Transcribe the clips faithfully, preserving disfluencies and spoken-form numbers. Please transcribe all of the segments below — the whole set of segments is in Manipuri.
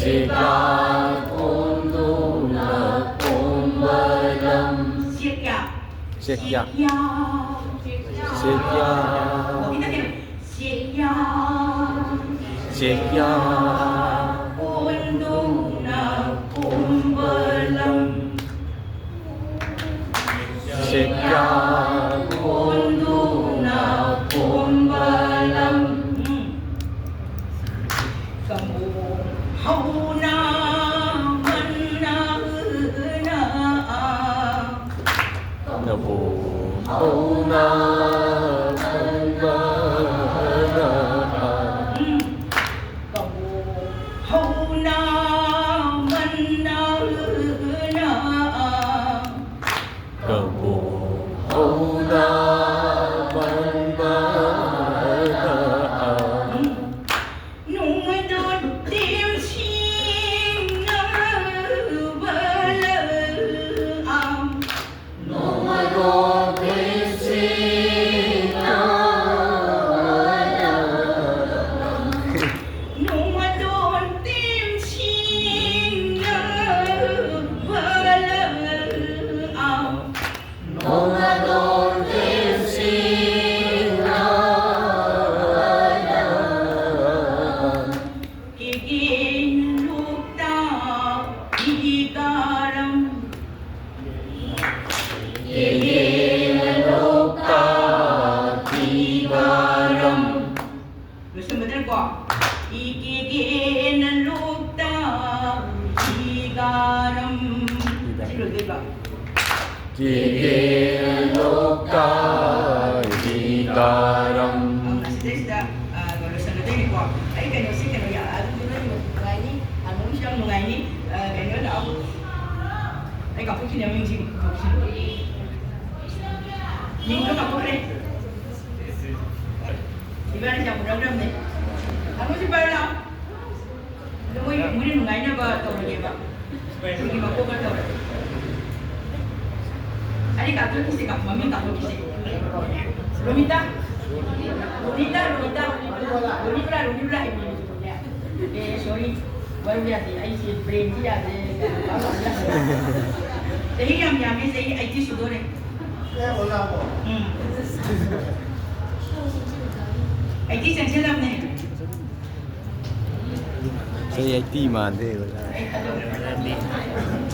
ꯁꯦꯛꯌꯥ꯫ ꯁꯦꯛꯌꯥ꯫ ꯁꯦꯛꯌꯥ꯫ ꯁꯦꯛꯌꯥ꯫ ꯁꯦꯛꯌꯥ꯫ ꯁꯦꯛꯌꯥ꯫ ꯀꯣꯟꯗꯨꯅ ꯈꯣꯝꯕ ꯂꯝ꯫ ꯁꯦꯛꯌꯥ꯫ ꯀꯣꯟꯗꯨꯅ ꯈꯣꯝꯕ ꯂꯝ꯫ ꯀꯕꯣꯛ ꯍꯧꯅ ꯃꯟꯅ ꯎꯅ꯫ ꯀꯕꯣꯛ ꯍꯧꯅ ꯃꯟꯕ ꯎꯅ꯫ ꯀꯕꯣꯛ ꯍꯧꯅ ꯃꯟꯅ ꯎꯅ꯫ ꯀꯕꯣꯛ ꯍꯧꯅ ꯃꯟꯕ ꯎꯅ꯫ ꯅꯣꯡꯃꯗꯣꯟ ꯇꯦꯝꯁꯤꯡꯅ ꯕꯂꯥꯝ꯫ ꯅꯣꯡꯃꯗꯣꯟ ꯇꯦꯝꯁꯤꯡꯅ ꯕꯂꯥꯝ꯫ ꯅꯣꯡꯃꯗꯣꯟ ꯇꯦꯝꯁꯤꯡꯅ ꯕꯂꯥꯝ꯫ ꯅꯣꯡꯃꯗꯣꯟ ꯇꯦꯝꯁꯤꯡꯅ ꯕꯂꯥꯝ꯫ ꯀꯦꯒꯦꯅ ꯂꯣꯛꯇꯥꯛ ꯍꯤꯒꯥꯔꯝ꯫ ꯀꯦꯒꯦꯅ ꯂꯣꯛꯇꯥꯛ ꯍꯤꯒꯥꯔꯝ꯫ ꯂꯣꯏꯁꯟꯕꯗꯅꯀꯣ, ꯏ ꯀꯦꯒꯦꯅ ꯂꯣꯛꯇꯥꯛ ꯍꯤꯒꯥꯔꯝ꯫ ꯑꯁꯤ ꯂꯣꯏꯗꯣꯏꯕ꯫ ꯀꯦꯒꯦꯅ ꯂꯣꯛꯇꯥꯛ ꯍꯤꯒꯥꯔꯝ꯫ ꯑꯗꯨꯅ ꯁꯤꯗꯩꯁꯤꯗ, ꯑ, ꯂꯣꯏꯁꯟꯒꯗꯣꯏꯅꯤꯀꯣ꯫ ꯑꯩ ꯀꯩꯅꯣꯁꯤ ꯀꯩꯅꯣ ꯌꯥ-, ꯑꯗꯨꯝ ꯂꯣꯏꯅꯃꯛ ꯅꯨꯡꯉꯥꯏꯅꯤ, ꯑꯅꯧꯕꯁꯨ ꯌꯥꯝ ꯅꯨꯡꯉꯥꯏꯅꯤ꯫ ꯑ, ꯀꯩꯅꯣ ꯂꯥꯛꯑꯣ꯫ ꯑꯩ ꯀꯥꯞꯊꯣꯛꯈꯤꯅꯦ ꯃꯤꯡꯁꯤ꯫ ꯃꯤꯡꯗꯣ ꯀꯥꯞꯊꯣꯛꯈ꯭ꯔꯦ꯫ ꯏꯕꯥꯅꯤ ꯌꯥꯝ ꯎꯅꯈ꯭ꯔꯕꯅꯦ꯫ ꯑꯅꯧꯕꯁꯤ ꯄꯥꯏꯔꯣ ꯂꯥꯛꯑꯣ꯫ ꯑꯗꯣ ꯃꯣꯏ, ꯃꯣꯏꯅ ꯅꯨꯡꯉꯥꯏꯅꯕ ꯇꯧꯔꯒꯦꯕ꯫ ꯑꯩꯈꯣꯏꯒꯤ ꯃꯀꯣꯛ ꯈꯔ ꯇꯧꯔꯒꯦ꯫ ꯑꯩ ꯀꯥꯞꯊꯣꯛꯈꯤꯁꯦ, ꯀꯥꯞ-, ꯃꯃꯤꯡ ꯀꯥꯞꯊꯣꯛꯈꯤꯁꯦ꯫ ꯔꯣꯃꯤꯇꯥ? ꯔꯣꯅꯤꯇꯥ, ꯔꯣꯅꯤꯇꯥ꯫ ꯔꯣꯅꯤꯕ꯭ꯔꯥ, ꯔꯣꯅꯤꯕ꯭ꯔꯥ ꯍꯥꯏꯕꯅꯦ꯫ ꯑꯦ, sorry꯫ ꯃꯔꯨ ꯌꯥꯗꯦ, ꯑꯩꯁꯦ ꯕ꯭ꯔꯦꯟꯁꯤ ꯌꯥꯗ꯭ꯔꯦ꯫ ꯆꯍꯤ ꯌꯥꯝ ꯌꯥꯝꯃꯦ, ꯆꯍꯤ ꯑꯩꯠꯇꯤ ꯁꯨꯗꯣꯔꯦ꯫ ꯎꯝ꯫ ꯑꯩꯠꯇꯤ ꯆꯪꯁꯤꯜꯂꯕꯅꯦ꯫ ꯆꯍꯤ ꯑꯩꯠꯇꯤ ꯃꯥꯟꯗꯦ ꯑꯣꯖꯥ꯫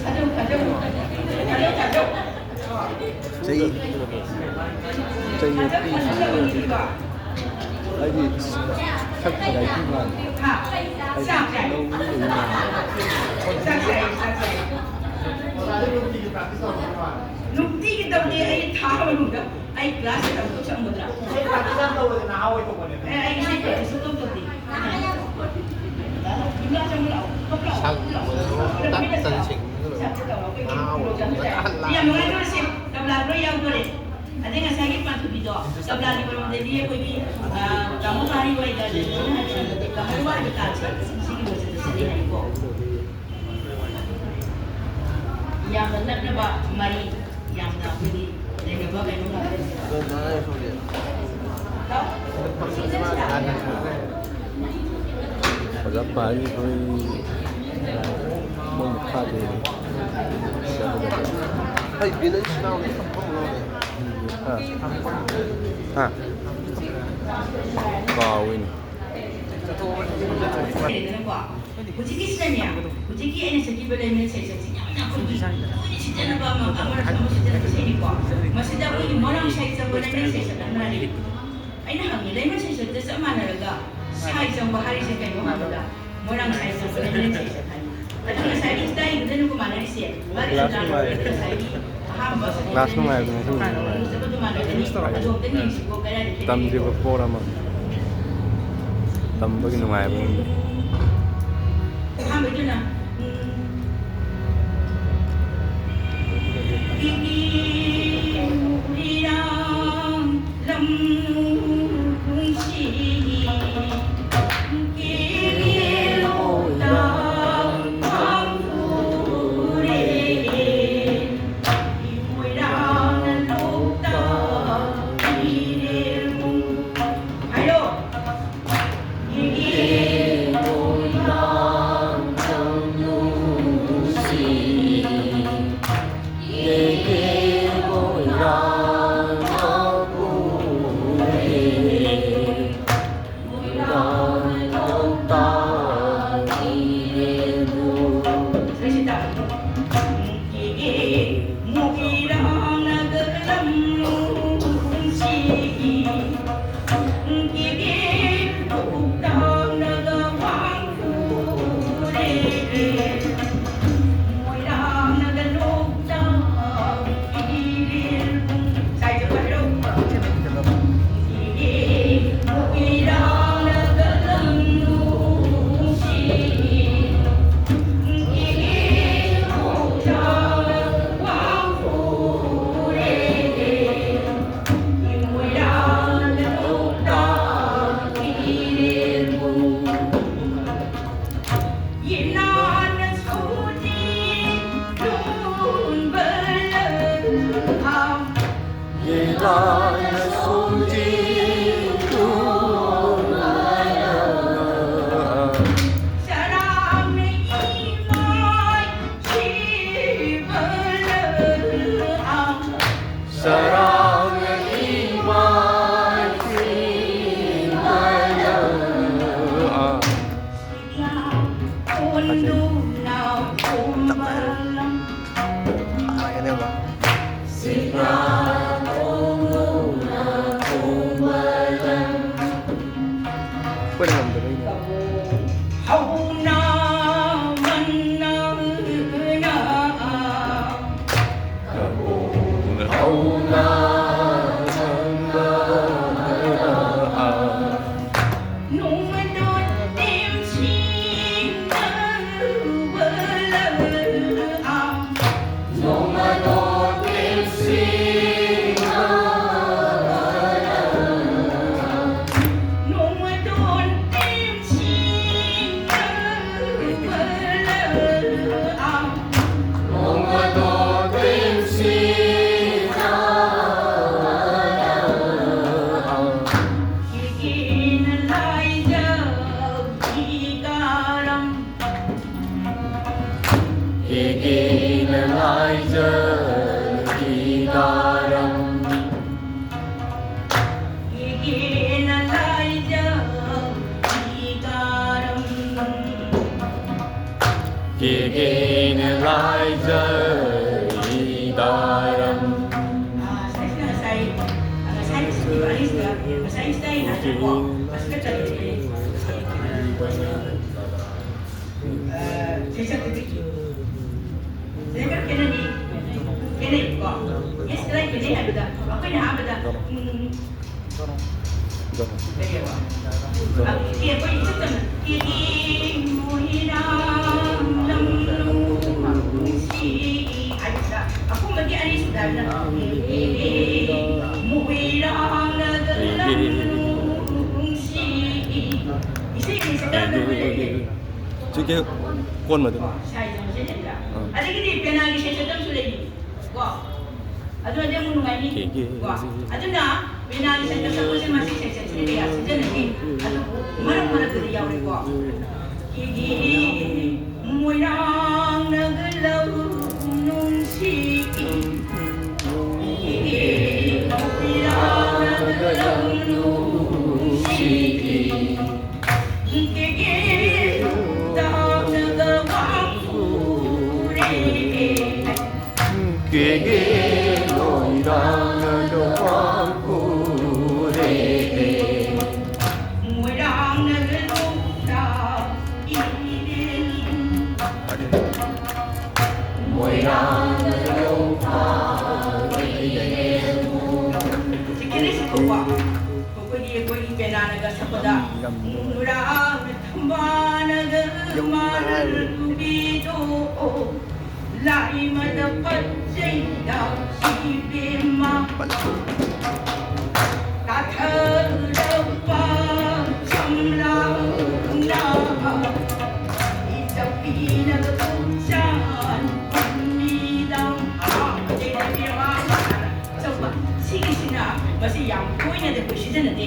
ꯑꯗꯨ, ꯑꯗꯨ, ꯑꯗꯨ, ꯑꯗꯨ, ꯑꯗꯨ꯫ ꯆꯍꯤ, ꯆꯍꯤ ꯑꯩꯠꯇꯤ ꯁꯨꯔꯦ꯫ ꯑꯩꯗꯤ ꯁꯛ ꯑꯩꯠꯇꯤ ꯃꯥꯟꯗꯦ꯫ ꯍꯥ? ꯑꯩꯗꯤ ꯆꯥꯛ ꯆꯥꯏ꯫ ꯂꯧ ꯂꯣꯏ ꯃꯥꯟꯗꯦ꯫ ꯆꯥꯛ ꯆꯥꯏ, ꯆꯥꯛ ꯆꯥꯏ꯫ ꯅꯨꯡꯇꯤꯒꯤ ꯇꯧꯗꯦ, ꯑꯩ ꯊꯥ ꯑꯃ ꯃꯅꯨꯡꯗ꯫ ꯑꯩ ꯀ꯭ꯂꯥꯁ ꯇꯧꯕ ꯆꯪꯒꯗ꯭ꯔꯥ? ꯑꯩ ꯄ꯭ꯔꯥꯛꯇꯤꯁ ꯌꯥꯝ ꯇꯧꯕꯁꯦ ꯅꯍꯥ ꯑꯣꯏꯊꯣꯛꯄꯅꯦ꯫ ꯑꯦ, ꯑꯩ ꯉꯁꯤ ꯄ꯭ꯔꯥꯛꯇꯤꯁ ꯁꯨꯡꯇꯧ ꯇꯧꯗꯦ꯫ ꯌꯨꯝꯗ ꯆꯪꯉꯨ ꯂꯥꯛꯑꯣ, ꯊꯣꯛ ꯂꯥꯛꯑꯣ, ꯊꯣꯛ ꯂꯥꯛꯑꯣ꯫ ꯁꯛ ꯃꯇꯧ ꯇꯞ ꯇꯞꯅ ꯁꯤꯡ꯫ ꯁꯛ ꯃꯇꯧ ꯑꯩꯈꯣꯏꯒꯤ ꯅꯍꯥ ꯄ꯭ꯔꯣ ꯑꯣꯏꯕ ꯆꯪꯕ ꯌꯥꯏ꯫ ꯃꯇꯥ ꯌꯥꯝ ꯅꯨꯡꯉꯥꯏꯗꯧꯔꯤꯁꯦ, ꯇꯕ꯭ꯂꯥ ꯂꯣꯏ ꯌꯥꯎꯗꯣꯔꯦ꯫ ꯑꯗꯩ ꯉꯁꯥꯏꯒꯤ ꯄꯥꯟꯊꯣꯏꯕꯤꯗꯣ, ꯇꯕ꯭ꯂꯥꯒꯤ ꯃꯔꯝꯗꯗꯤ ꯑꯩꯈꯣꯏꯒꯤ, ꯑ, ꯇꯥꯃꯣ ꯃꯥꯔꯤ ꯍꯣꯏꯗ ꯂꯤꯂꯣꯡ ꯍꯥꯏꯕ ꯂꯝꯗꯗꯤ ꯀꯍꯜꯋꯥ ꯍꯥꯏꯕ ꯇꯥꯟꯁꯦ ꯁꯤꯒꯤ ꯃꯊꯛꯇ ꯆꯠꯂꯤ ꯍꯥꯏꯀꯣ꯫ ꯌꯥꯝꯅ ꯅꯛꯅꯕ ꯃꯔꯤ, ꯌꯥꯝꯅ ꯑꯩꯈꯣꯏꯒꯤ ꯂꯩꯅꯕ ꯀꯩꯅꯣ ꯉꯥꯛꯇꯅꯤ꯫ ꯑꯣꯖꯥ ꯄꯥꯔꯤ ꯑꯩꯈꯣꯏ ꯃꯣꯏ ꯃꯈꯥꯗ꯫ ꯍꯩ, ꯕꯤꯅꯟꯁ ꯅꯥꯎꯗꯤ ꯐꯝꯐꯝ ꯂꯣꯏꯔꯦ꯫ ꯍꯥ? ꯍꯥ? ꯀꯥꯎꯏꯅꯦ꯫ ꯂꯩꯗꯅꯀꯣ꯫ ꯍꯧꯖꯤꯛꯀꯤꯁꯤꯗꯅꯦ, ꯍꯧꯖꯤꯛꯀꯤ ꯑꯩꯅ ꯆꯠꯈꯤꯕ ꯂꯩꯃꯦꯟ ꯁꯩꯁꯛꯁꯤ ꯌꯥꯝꯅ ꯑꯩꯈꯣꯏꯒꯤ ꯇꯣꯏꯅ ꯁꯤꯖꯤꯟꯅꯕ ꯑꯃ, ꯑꯃꯅꯁꯨ ꯑꯃ ꯁꯤꯖꯤꯟꯅꯕ ꯏꯁꯩꯅꯤꯀꯣ꯫ ꯃꯁꯤꯗ ꯑꯩꯈꯣꯏꯒꯤ ꯃꯣꯏꯔꯥꯡ ꯁꯥꯍꯤꯠ ꯆꯪꯕ ꯂꯩꯃꯦꯟ ꯁꯩꯁꯛ ꯑꯃ ꯂꯩ꯫ ꯑꯩꯅ ꯍꯪꯉꯤ, ꯂꯩꯃꯦꯟ ꯁꯩꯁꯛꯇ ꯆꯞ ꯃꯥꯟꯅꯔꯒ ꯁꯥꯍꯤꯠ ꯆꯪꯕ ꯍꯥꯏꯔꯤꯁꯦ ꯀꯩꯅꯣ ꯍꯥꯏꯕꯗ, ꯃꯣꯏꯔꯥꯡ ꯁꯥꯍꯤꯠ ꯆꯪꯕ ꯂꯩꯃꯦꯟ ꯁꯩꯁꯛ ꯍꯥꯏ꯫ ꯑꯗꯨ ꯉꯁꯥꯏꯒꯤ ꯁ꯭ꯇꯥꯏꯜꯗꯨꯗꯅꯤꯀꯣ ꯃꯥꯟꯅꯔꯤꯁꯦ꯫ ꯃꯥꯒꯤ ꯀ꯭ꯂꯥꯁ ꯅꯨꯡꯉꯥꯏꯕ꯫ ꯉꯁꯥꯏꯒꯤ ꯑꯍꯥꯟꯕ ꯀ꯭ꯂꯥꯁ ꯅꯨꯡꯉꯥꯏꯕꯗꯣ ꯉꯁꯤ ꯅꯨꯡꯉꯥꯏ꯫ ꯆꯠꯄꯗꯣ ꯃꯥꯟꯅꯒꯅꯤ꯫ ꯑꯗꯨ ꯑꯝꯇ ꯌꯦꯡꯁꯤꯀꯣ, ꯀꯗꯥꯏꯗ ꯈꯦꯠꯅꯒꯦ? ꯇꯝꯗ꯭ꯔꯤꯕ ꯄꯣꯠ ꯑꯃ꯫ ꯇꯝꯕꯒꯤ ꯅꯨꯡꯉꯥꯏꯕ ꯑꯃ꯫ ꯑꯍꯥꯟꯕꯩꯗꯨꯅ, ꯎꯝ, ꯏꯒꯤ ꯃꯨꯔꯤꯔꯥꯡ ꯂꯝ ꯈꯨꯡꯁꯤꯒꯤ ꯀꯦꯒꯦ ꯂꯣꯛꯇꯥꯛ ꯃꯥꯡꯈꯨꯔꯦ꯫ ꯏꯃꯣꯏꯔꯥꯡ ꯂꯣꯛꯇꯥꯛ ꯏꯔꯦꯜꯕꯨꯡ ꯍꯥꯏꯔꯣ꯫ ꯏꯒꯤ ꯃꯨꯔꯤꯔꯥꯡ ꯁꯔꯥꯡꯅ ꯏꯃꯥꯏ ꯁꯤꯕꯂ ꯑꯥ꯫ ꯁꯔꯥꯡꯅ ꯏꯃꯥꯏ ꯁꯤꯕꯂ ꯑꯥ꯫ ꯁꯤꯂꯥ ꯀꯣꯟꯗꯨꯅ ꯀꯣꯝꯕꯂꯝ꯫ ꯁꯤꯂꯥ ꯀꯣꯟꯗꯨꯅ ꯀꯣꯝꯕꯂꯝ꯫ ꯑꯩꯈꯣꯏꯅ ꯉꯝꯗꯕꯩꯅꯦ꯫ ꯍꯧꯅ ꯃꯟꯅ ꯍꯧꯅ ꯃꯟꯅ ꯅꯣꯡꯃꯗꯣ ꯇꯦꯝꯁꯤꯡꯅ ꯎꯕꯂ ꯑꯥ꯫ ꯅꯣꯡꯃꯗꯣ ꯇꯦꯝꯁꯤꯡꯅ ꯎꯕꯂ ꯑꯥ꯫ ꯅꯣꯡꯃꯗꯣ ꯇꯦꯝꯁꯤꯡꯅ ꯎꯕꯂ ꯑꯥ꯫ ꯅꯣꯡꯃꯗꯣ ꯇꯦꯝꯁꯤꯡꯅ ꯎꯕꯂ ꯑꯥ꯫ ꯀꯦꯀꯦꯅ ꯂꯥꯏꯖ ꯀꯤꯗꯥꯔꯝ꯫ ꯀꯦꯀꯦꯅ ꯂꯥꯏꯖ ꯀꯤꯗꯥꯔꯝ꯫ ꯀꯦꯀꯦꯅ ꯂꯥꯏꯖ ꯀꯤꯗꯥꯔꯝ꯫ ꯀꯦꯀꯦꯅ ꯂꯥꯏꯖ ꯀꯤꯗꯥꯔꯝ꯫ ꯑꯥ, ꯁꯤꯗꯩꯁꯤꯗ ꯉꯁꯥꯏ, ꯑꯥ, ꯉꯁꯥꯏ ꯁꯤꯈꯤꯕ ꯑꯅꯤꯁꯤꯗ, ꯉꯁꯥꯏ ꯁꯤꯗ ꯑꯩꯅ ꯍꯥꯏꯖꯕꯀꯣ, ꯑꯁꯤꯗ ꯆꯠꯂꯤꯁꯦ꯫ ꯑꯥ, ꯁꯤ ꯆꯠꯂꯤꯁꯦ꯫ ꯁꯤꯗ ꯈꯔ ꯈꯦꯠꯅꯅꯤ꯫ ꯈꯦꯠꯅꯩꯀꯣ? Yes, ꯀꯗꯥꯏ ꯈꯦꯠꯅꯩ ꯍꯥꯏꯕꯗ, ꯑꯩꯈꯣꯏꯅ ꯑꯍꯥꯟꯕꯗ, ꯎꯝ, ꯀꯔꯤꯕ? ꯑꯥ, ꯀꯦ, ꯑꯩꯈꯣꯏ ꯏꯆꯝ ꯆꯝꯅ, ꯀꯦꯒꯤ ꯃꯣꯏꯔꯥꯡ ꯂꯝꯂꯣꯡꯁꯤ ꯍꯥꯏꯕꯁꯤꯗ ꯑꯀꯣꯟꯕꯒꯤ ꯑꯅꯤꯁꯨꯗ ꯍꯥꯏꯕꯅ ꯀꯦꯒꯤ ꯃꯣꯏꯔꯥꯡ ꯂꯝꯂꯣꯡꯁꯤ꯫ ꯏꯁꯩ ꯑꯅꯤꯁꯦ ꯀꯔꯝꯕ ꯑꯣꯏꯅ ꯂꯩꯒꯦ? ꯁꯤ ꯀꯦ ꯀꯣꯟ ꯃꯗꯨꯅ꯫ ꯁꯥꯏꯖ ꯑꯃꯁꯦ ꯅꯠꯇ꯭ꯔꯥ? ꯑꯥ꯫ ꯑꯗꯒꯤꯗꯤ ꯄꯦꯅꯥꯒꯤ ꯁꯦꯛꯁꯟ ꯑꯃꯁꯨ ꯂꯩꯔꯤ꯫ ꯀꯣ? ꯑꯗꯨꯅꯗꯤ ꯑꯃꯨꯛ ꯅꯨꯡꯉꯥꯏꯅꯤ꯫ ꯀꯦ, ꯀꯦ, ꯀꯣ? ꯁꯤ, ꯁꯤ꯫ ꯑꯗꯨꯅ ꯄꯦꯅꯥꯒꯤ ꯁꯦꯛꯁꯟ ꯑꯃꯁꯦ ꯃꯁꯤ ꯁꯦꯛꯁꯟꯁꯤꯗ ꯀꯌꯥ ꯁꯤꯖꯤꯟꯅꯗꯦ꯫ ꯑꯗꯨꯕꯨ ꯃꯔꯛ ꯃꯔꯛꯇꯗꯤ ꯌꯥꯎꯔꯤꯀꯣ꯫ ꯁꯛꯄꯗ ꯌꯥꯝ ꯅꯨꯡꯉꯥꯏ꯫ ꯅꯨꯔꯥ ꯊꯝꯕꯥꯜꯒ ꯌꯥꯝ ꯅꯨꯡꯉꯥꯏ꯫ ꯃꯥꯜꯂꯨꯕꯤꯗꯣ, ꯂꯥꯏꯃꯗ ꯐꯖꯩꯗ ꯏꯕꯦꯝꯃ꯫ ꯇꯥꯊꯔꯛꯄ ꯆꯝꯂꯥꯎꯅ ꯏꯆꯧꯕꯤꯅꯒ ꯄꯨꯛꯆꯥꯟ ꯄꯨꯟꯕꯤꯗ꯫ ꯑꯥ, ꯃꯩꯇꯩ ꯏꯕꯦꯝꯃ꯫ ꯑꯆꯧꯕ꯫ ꯁꯤꯒꯤꯁꯤꯅ ꯃꯁꯤ ꯌꯥꯝ ꯇꯣꯏꯅꯗꯤ ꯑꯩꯈꯣꯏ ꯁꯤꯖꯤꯟꯅꯗꯦ꯫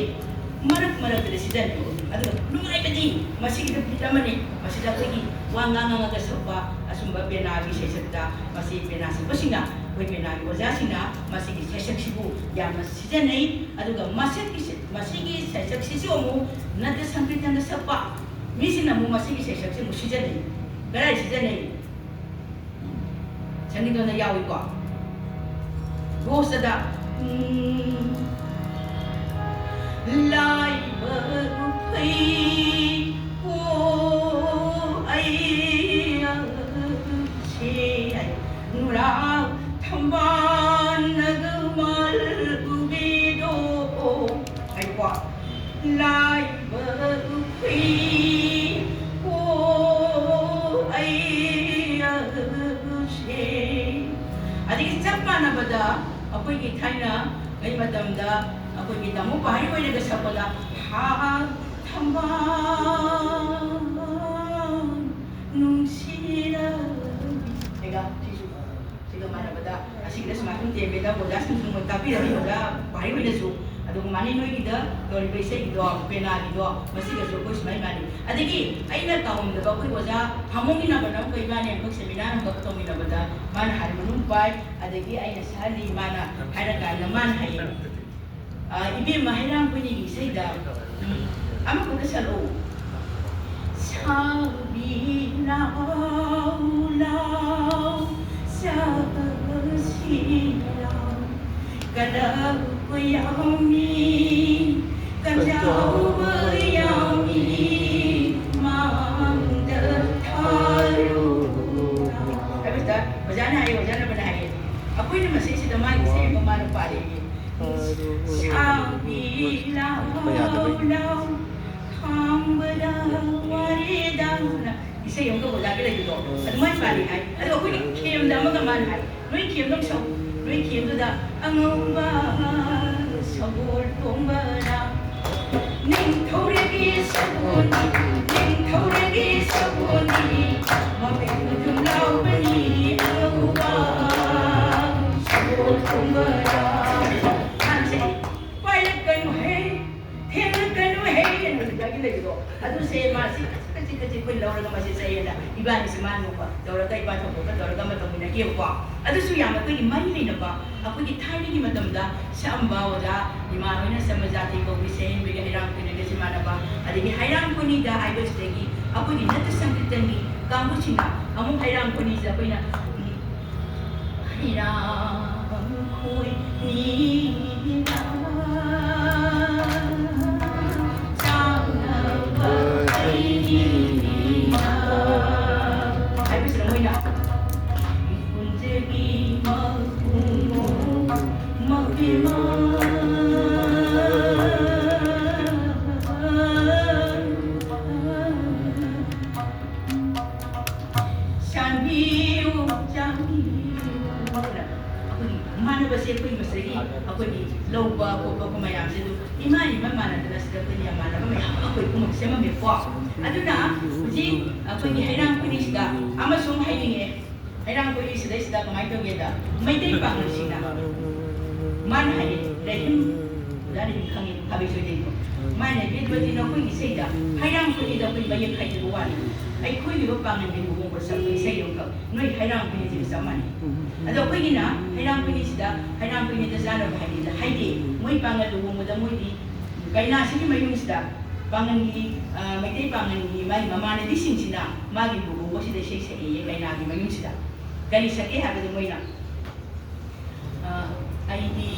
ꯃꯔꯛ ꯃꯔꯛꯇꯗꯤ ꯁꯤꯖꯤꯟꯅꯩ꯫ ꯑꯗꯨꯒ ꯅꯨꯡꯉꯥꯏꯕꯗꯤ ꯃꯁꯤꯒꯤꯗ ꯕꯤꯠ ꯑꯃꯅꯤ꯫ ꯃꯁꯤꯗ ꯑꯩꯈꯣꯏꯒꯤ ꯋꯥ ꯉꯥꯡꯉꯒ ꯁꯛꯄ ꯑꯁꯨꯝꯕ ꯄꯦꯅꯥꯒꯤ ꯁꯩꯁꯛꯇ ꯃꯁꯤ ꯄꯦꯅꯥ ꯁꯛꯄꯁꯤꯡꯅ, ꯑꯩꯈꯣꯏ ꯄꯦꯅꯥꯒꯤ ꯑꯣꯖꯥꯁꯤꯡꯅ ꯃꯁꯤꯒꯤ ꯁꯩꯁꯛꯁꯤꯕꯨ ꯌꯥꯝꯅ ꯁꯤꯖꯤꯟꯅꯩ꯫ ꯑꯗꯨꯒ ꯃꯁꯤꯒꯤ, ꯃꯁꯤꯒꯤ ꯁꯩꯁꯛꯁꯤꯁꯨ ꯑꯃꯨꯛ ꯅꯠꯇ ꯁꯪꯀꯤꯔꯇꯟꯗ ꯁꯛꯄ ꯃꯤꯁꯤꯡꯅ ꯑꯃꯨꯛ ꯃꯁꯤꯒꯤ ꯁꯩꯁꯛꯁꯤ ꯑꯃꯨꯛ ꯁꯤꯖꯤꯟꯅꯩ꯫ ꯀꯗꯥꯏ ꯁꯤꯖꯤꯟꯅꯩ? ꯁꯪꯒꯤꯠꯇꯣꯟꯗ ꯌꯥꯎꯏꯀꯣ꯫ ꯒꯣꯁꯇꯗ, ꯎꯝ, ꯂꯥꯏꯕ ꯎꯐꯩ ꯀꯣ ꯑꯩ ꯑꯁꯦ ꯍꯥꯏ꯫ ꯅꯨꯔꯥ ꯊꯝꯕꯥꯜꯅꯒ ꯃꯥꯜꯂꯨꯕꯤꯗꯣ ꯍꯥꯏꯀꯣ꯫ ꯂꯥꯏꯕ ꯎꯐꯩ ꯀꯣ ꯑꯩ ꯑꯁꯦ꯫ ꯑꯗꯒꯤ ꯆꯞ ꯃꯥꯟꯅꯕꯗ ꯑꯩꯈꯣꯏꯒꯤ ꯊꯥꯏꯅ ꯑꯩ ꯃꯇꯝꯗ ꯑꯩꯈꯣꯏꯒꯤ ꯇꯥꯃꯣ ꯄꯥꯔꯤ ꯑꯣꯏꯅꯒ ꯁꯛꯄꯗ ꯍꯥ ꯊꯝꯕꯥꯜ ꯅꯨꯡꯁꯤꯔꯕꯤ꯫ ꯍꯥꯏꯒ ꯁꯤꯁꯨ ꯁꯤꯒ ꯃꯥꯟꯅꯕꯗ ꯑꯁꯤꯒꯤꯗ ꯁꯨꯃꯥꯏꯅ ꯁꯨꯝ ꯇꯦꯝꯕꯦꯗ ꯑꯣꯖꯥꯁꯤꯡꯁꯨ ꯃꯣꯏ ꯇꯥꯛꯄꯤꯔꯝꯃꯤ, ꯑꯣꯖꯥ ꯚꯥꯏ ꯍꯣꯏꯅꯁꯨ꯫ ꯑꯗꯨꯒ ꯃꯥꯅꯤ ꯅꯣꯏꯒꯤꯗ ꯇꯧꯔꯤꯕ ꯏꯁꯩꯒꯤꯗꯣ, ꯄꯦꯅꯥꯒꯤꯗꯣ, ꯃꯁꯤꯒꯁꯨ ꯑꯩꯈꯣꯏ ꯁꯨꯃꯥꯏꯅ ꯃꯥꯟꯅꯩ꯫ ꯑꯗꯒꯤ ꯑꯩꯅ ꯀꯥꯎꯔꯝꯗꯕ ꯑꯩꯈꯣꯏ ꯑꯣꯖꯥ ꯐꯥꯃꯣꯡꯒꯤ ꯅꯥꯕꯅ ꯑꯃꯨꯛꯀ ꯏꯕꯥꯅꯤ ꯑꯃꯨꯛꯈꯛ ꯁꯦꯃꯤꯅꯥꯔ ꯑꯃꯈꯛ ꯇꯧꯃꯤꯟꯅꯕꯗ ꯃꯥꯅ ꯍꯥꯏꯔꯤꯕ ꯅꯨꯡ ꯄꯥꯏ, ꯑꯗꯒꯤ ꯑꯩꯅ ꯁꯛꯍꯜꯂꯤ, ꯃꯥꯅ ꯍꯥꯏꯔꯀꯥꯟꯗ ꯃꯥꯅ ꯍꯥꯏꯌꯦ, "ꯑ, ꯏꯕꯦꯝꯃ ꯍꯩꯔꯥꯡ ꯀꯣꯏꯅꯒꯤ ꯏꯁꯩꯗ, ꯎꯝ, ꯑꯃꯈꯛꯇ ꯁꯛꯂꯛꯑꯣ꯫ ꯁꯥꯕꯤ ꯂꯥꯎ ꯂꯥꯎ ꯆꯠꯁꯤ ꯂꯥꯎ, ꯀꯂꯛꯄ ꯌꯥꯎꯃꯤ, ꯀꯟꯖꯥꯎꯕ ꯌꯥꯎꯃꯤ, ꯃꯥꯡꯗ ꯊꯥꯔꯨ ꯂꯥꯎ"꯫ ꯍꯥꯏꯕꯁꯤꯗ ꯑꯣꯖꯥꯅ ꯍꯥꯏꯌꯦ, ꯑꯣꯖꯥ ꯅꯕꯅ ꯍꯥꯏꯌꯦ, ꯑꯩꯈꯣꯏꯅ ꯃꯁꯤꯁꯤꯗ ꯃꯥꯒꯤ ꯏꯁꯩ ꯑꯃ ꯃꯥꯅ ꯄꯥꯔꯛꯑꯦ꯫ ꯁꯥꯕꯤ ꯂꯥꯎ ꯂꯥꯎ ꯈꯥꯡꯕꯗ ꯋꯥꯔꯦꯗꯅ ꯏꯁꯩ ꯑꯃꯒ ꯑꯣꯖꯥꯒꯤ ꯂꯩꯕꯗꯣ ꯑꯗꯨꯃꯥꯏꯅ ꯄꯥꯜꯂꯤ ꯍꯥꯏ꯫ ꯑꯗꯣ ꯑꯩꯈꯣꯏꯒꯤ ꯈꯦꯝꯗ ꯑꯃꯒ ꯃꯥꯅ ꯍꯥꯏ, "ꯅꯣꯏ ꯈꯦꯝꯗꯣ ꯑꯃ ꯁꯛꯎ, ꯅꯣꯏ ꯈꯦꯝꯗꯨꯗ ꯑꯉꯧꯕ ꯁꯒꯣꯜ ꯇꯣꯡꯕꯅ ꯅꯤꯡꯊꯧꯔꯦꯜꯒꯤ ꯁꯒꯣꯜꯅꯤ, ꯅꯤꯡꯊꯧꯔꯦꯜꯒꯤ ꯁꯒꯣꯜꯅꯤ, ꯃꯃꯤꯠ ꯃꯊꯨꯝ ꯂꯥꯎꯕꯅꯤ ꯑꯉꯧꯕ ꯁꯒꯣꯜ ꯇꯣꯡꯕꯅ"꯫ ꯃꯥꯅ ꯁꯛꯏ, "ꯄꯥꯏꯔꯛꯀꯅꯨ ꯍꯦ, ꯊꯦꯡꯂꯛꯀꯅꯨ ꯍꯦ" ꯍꯥꯏꯅ ꯍꯧꯖꯤꯛꯀꯤ ꯂꯩꯕꯗꯣ, ꯑꯗꯨꯁꯦ ꯃꯥꯁꯤ ꯈꯖꯤꯛ ꯈꯖꯤꯛ ꯑꯩꯈꯣꯏ ꯂꯧꯔꯒ ꯃꯁꯤ ꯆꯩꯌꯦꯅ ꯏꯕꯥꯅꯤꯁꯦ ꯃꯥ ꯅꯣꯡꯃ ꯇꯧꯔꯒ ꯏꯄꯥ ꯊꯧꯕꯒ ꯇꯧꯔꯒ ꯑꯃ ꯇꯧꯃꯤꯟꯅꯈꯤꯕꯀꯣ꯫ ꯑꯗꯨꯁꯨ ꯌꯥꯝ ꯑꯩꯈꯣꯏꯒꯤ ꯃꯔꯤ ꯂꯩꯅꯕ, ꯑꯩꯈꯣꯏꯒꯤ ꯊꯥꯏꯅꯒꯤ ꯃꯇꯝꯗ ꯁꯛꯑꯝꯕ ꯑꯣꯖꯥ ꯏꯃꯥ ꯍꯣꯏꯅ ꯁꯝꯕ ꯖꯥꯇꯤ ꯀꯧꯕꯤ ꯁꯦꯝꯕꯒꯤ ꯍꯩꯔꯥꯡ ꯈꯣꯏꯅꯒ ꯁꯤꯃꯥꯟꯅꯕ, ꯑꯗꯒꯤ ꯍꯩꯔꯥꯡ ꯈꯣꯏꯅꯤꯗ ꯍꯥꯏꯕꯁꯤꯗꯒꯤ ꯑꯩꯈꯣꯏꯒꯤ ꯅꯠꯇ ꯁꯪꯀꯤꯔꯇꯟꯒꯤ ꯀꯥꯡꯕꯨꯁꯤꯡꯅ ꯑꯃꯨꯛ ꯍꯩꯔꯥꯡ ꯈꯣꯏꯅꯤꯁꯦ ꯑꯩꯈꯣꯏꯅ, ꯎꯝ, ꯍꯩꯔꯥꯡ ꯈꯣꯏꯅꯤꯗ ꯆꯥꯎꯅꯕ ꯍꯩꯅꯤꯅ ꯍꯥꯏꯕꯁꯤꯗ ꯃꯣꯏꯅ ꯀꯨꯟꯖꯕꯤ ꯃꯈꯨꯝ ꯃꯄꯦꯃ ꯆꯥꯟꯕꯤꯌꯨ, ꯆꯥꯟꯕꯤꯌꯨ꯫ ꯑꯩꯈꯣꯏꯒꯤ ꯃꯥꯟꯅꯕꯁꯦ ꯑꯩꯈꯣꯏ ꯃꯁꯤꯗꯒꯤ ꯑꯩꯈꯣꯏꯒꯤ ꯂꯧꯕ ꯈꯣꯠꯄ ꯃꯌꯥꯝꯁꯦ ꯑꯗꯨꯝ ꯏꯃꯥ ꯏꯃꯥ ꯃꯥꯟꯅꯗꯅ ꯁꯤꯗ ꯑꯩꯈꯣꯏꯅ ꯌꯥꯝ ꯃꯥꯟꯅꯕ ꯃꯌꯥꯝ ꯑꯃ ꯑꯩꯈꯣꯏ ꯄꯨꯝꯅꯃꯛ ꯁꯦꯝꯃꯝꯃꯦꯀꯣ꯫ ꯑꯗꯨꯅ ꯍꯧꯖꯤꯛ ꯑꯩꯈꯣꯏꯒꯤ ꯍꯩꯔꯥꯡ ꯈꯣꯏꯅꯤꯁꯤꯗ ꯑꯃꯁꯨ ꯑꯃꯨꯛ ꯍꯥꯏꯅꯤꯡꯉꯦ꯫ ꯍꯩꯔꯥꯡ ꯈꯣꯏꯅꯤ ꯁꯤꯗꯩꯁꯤꯗ ꯀꯃꯥꯏꯅ ꯇꯧꯒꯦꯗ, ꯃꯩꯇꯩ ꯄꯥꯉꯜꯁꯤꯡꯅ ꯃꯥꯅ ꯍꯥꯏꯌꯦ, ꯔꯍꯤꯝ, ꯑꯣꯖꯥ ꯔꯍꯤꯝ ꯈꯪꯉꯦ, ꯈꯥꯕꯩ ꯁꯣꯏꯗꯩꯀꯣ꯫ ꯃꯥꯅ ꯍꯥꯏꯌꯦ, "ꯕꯤꯗ꯭ꯌꯥꯄꯇꯤ, ꯅꯈꯣꯏꯒꯤ ꯏꯁꯩꯗ ꯍꯩꯔꯥꯡ ꯈꯣꯏꯅꯤꯗ ꯑꯩꯈꯣꯏ ꯃꯌꯦꯛ ꯍꯥꯏꯗꯕ ꯋꯥꯅꯤ, ꯑꯩꯈꯣꯏꯒꯤ ꯑꯣꯏꯕ ꯄꯥꯉꯜꯒꯤ ꯂꯨꯍꯣꯡꯕ ꯁꯛꯄ ꯏꯁꯩ ꯑꯃꯈꯛ ꯅꯣꯏ ꯍꯩꯔꯥꯡ ꯈꯣꯏꯅꯤꯁꯤꯒ ꯆꯞ ꯃꯥꯟꯅꯩ꯫ ꯑꯗꯣ ꯑꯩꯈꯣꯏꯒꯤꯅ ꯍꯩꯔꯥꯡ ꯈꯣꯏꯅꯤꯁꯤꯗ ꯍꯩꯔꯥꯡ ꯈꯣꯏꯅꯤꯗ ꯆꯥꯅꯕ ꯍꯥꯏꯗꯤꯗ ꯍꯥꯏꯗꯤ ꯃꯣꯏ ꯄꯥꯉꯜ ꯂꯨꯍꯣꯡꯕꯗ ꯃꯣꯏꯗꯤ ꯀꯩꯅꯥꯁꯤꯒꯤ ꯃꯌꯨꯝꯁꯤꯗ ꯄꯥꯉꯜꯒꯤ, ꯑ, ꯃꯩꯇꯩ ꯄꯥꯉꯜꯒꯤ ꯃꯥꯒꯤ ꯃꯃꯥꯟꯅꯕꯤꯁꯤꯡꯁꯤꯅ ꯃꯥꯒꯤ ꯂꯨꯍꯣꯡꯕꯁꯤꯗ ꯏꯁꯩ ꯁꯛꯑꯦꯌꯦ ꯀꯩꯅꯥꯒꯤ ꯃꯌꯨꯝꯁꯤꯗ꯫ ꯀꯔꯤ ꯁꯛꯀꯦ ꯍꯥꯏꯕꯗ ꯃꯣꯏꯅ, ꯑ, "ꯑꯩꯗꯤ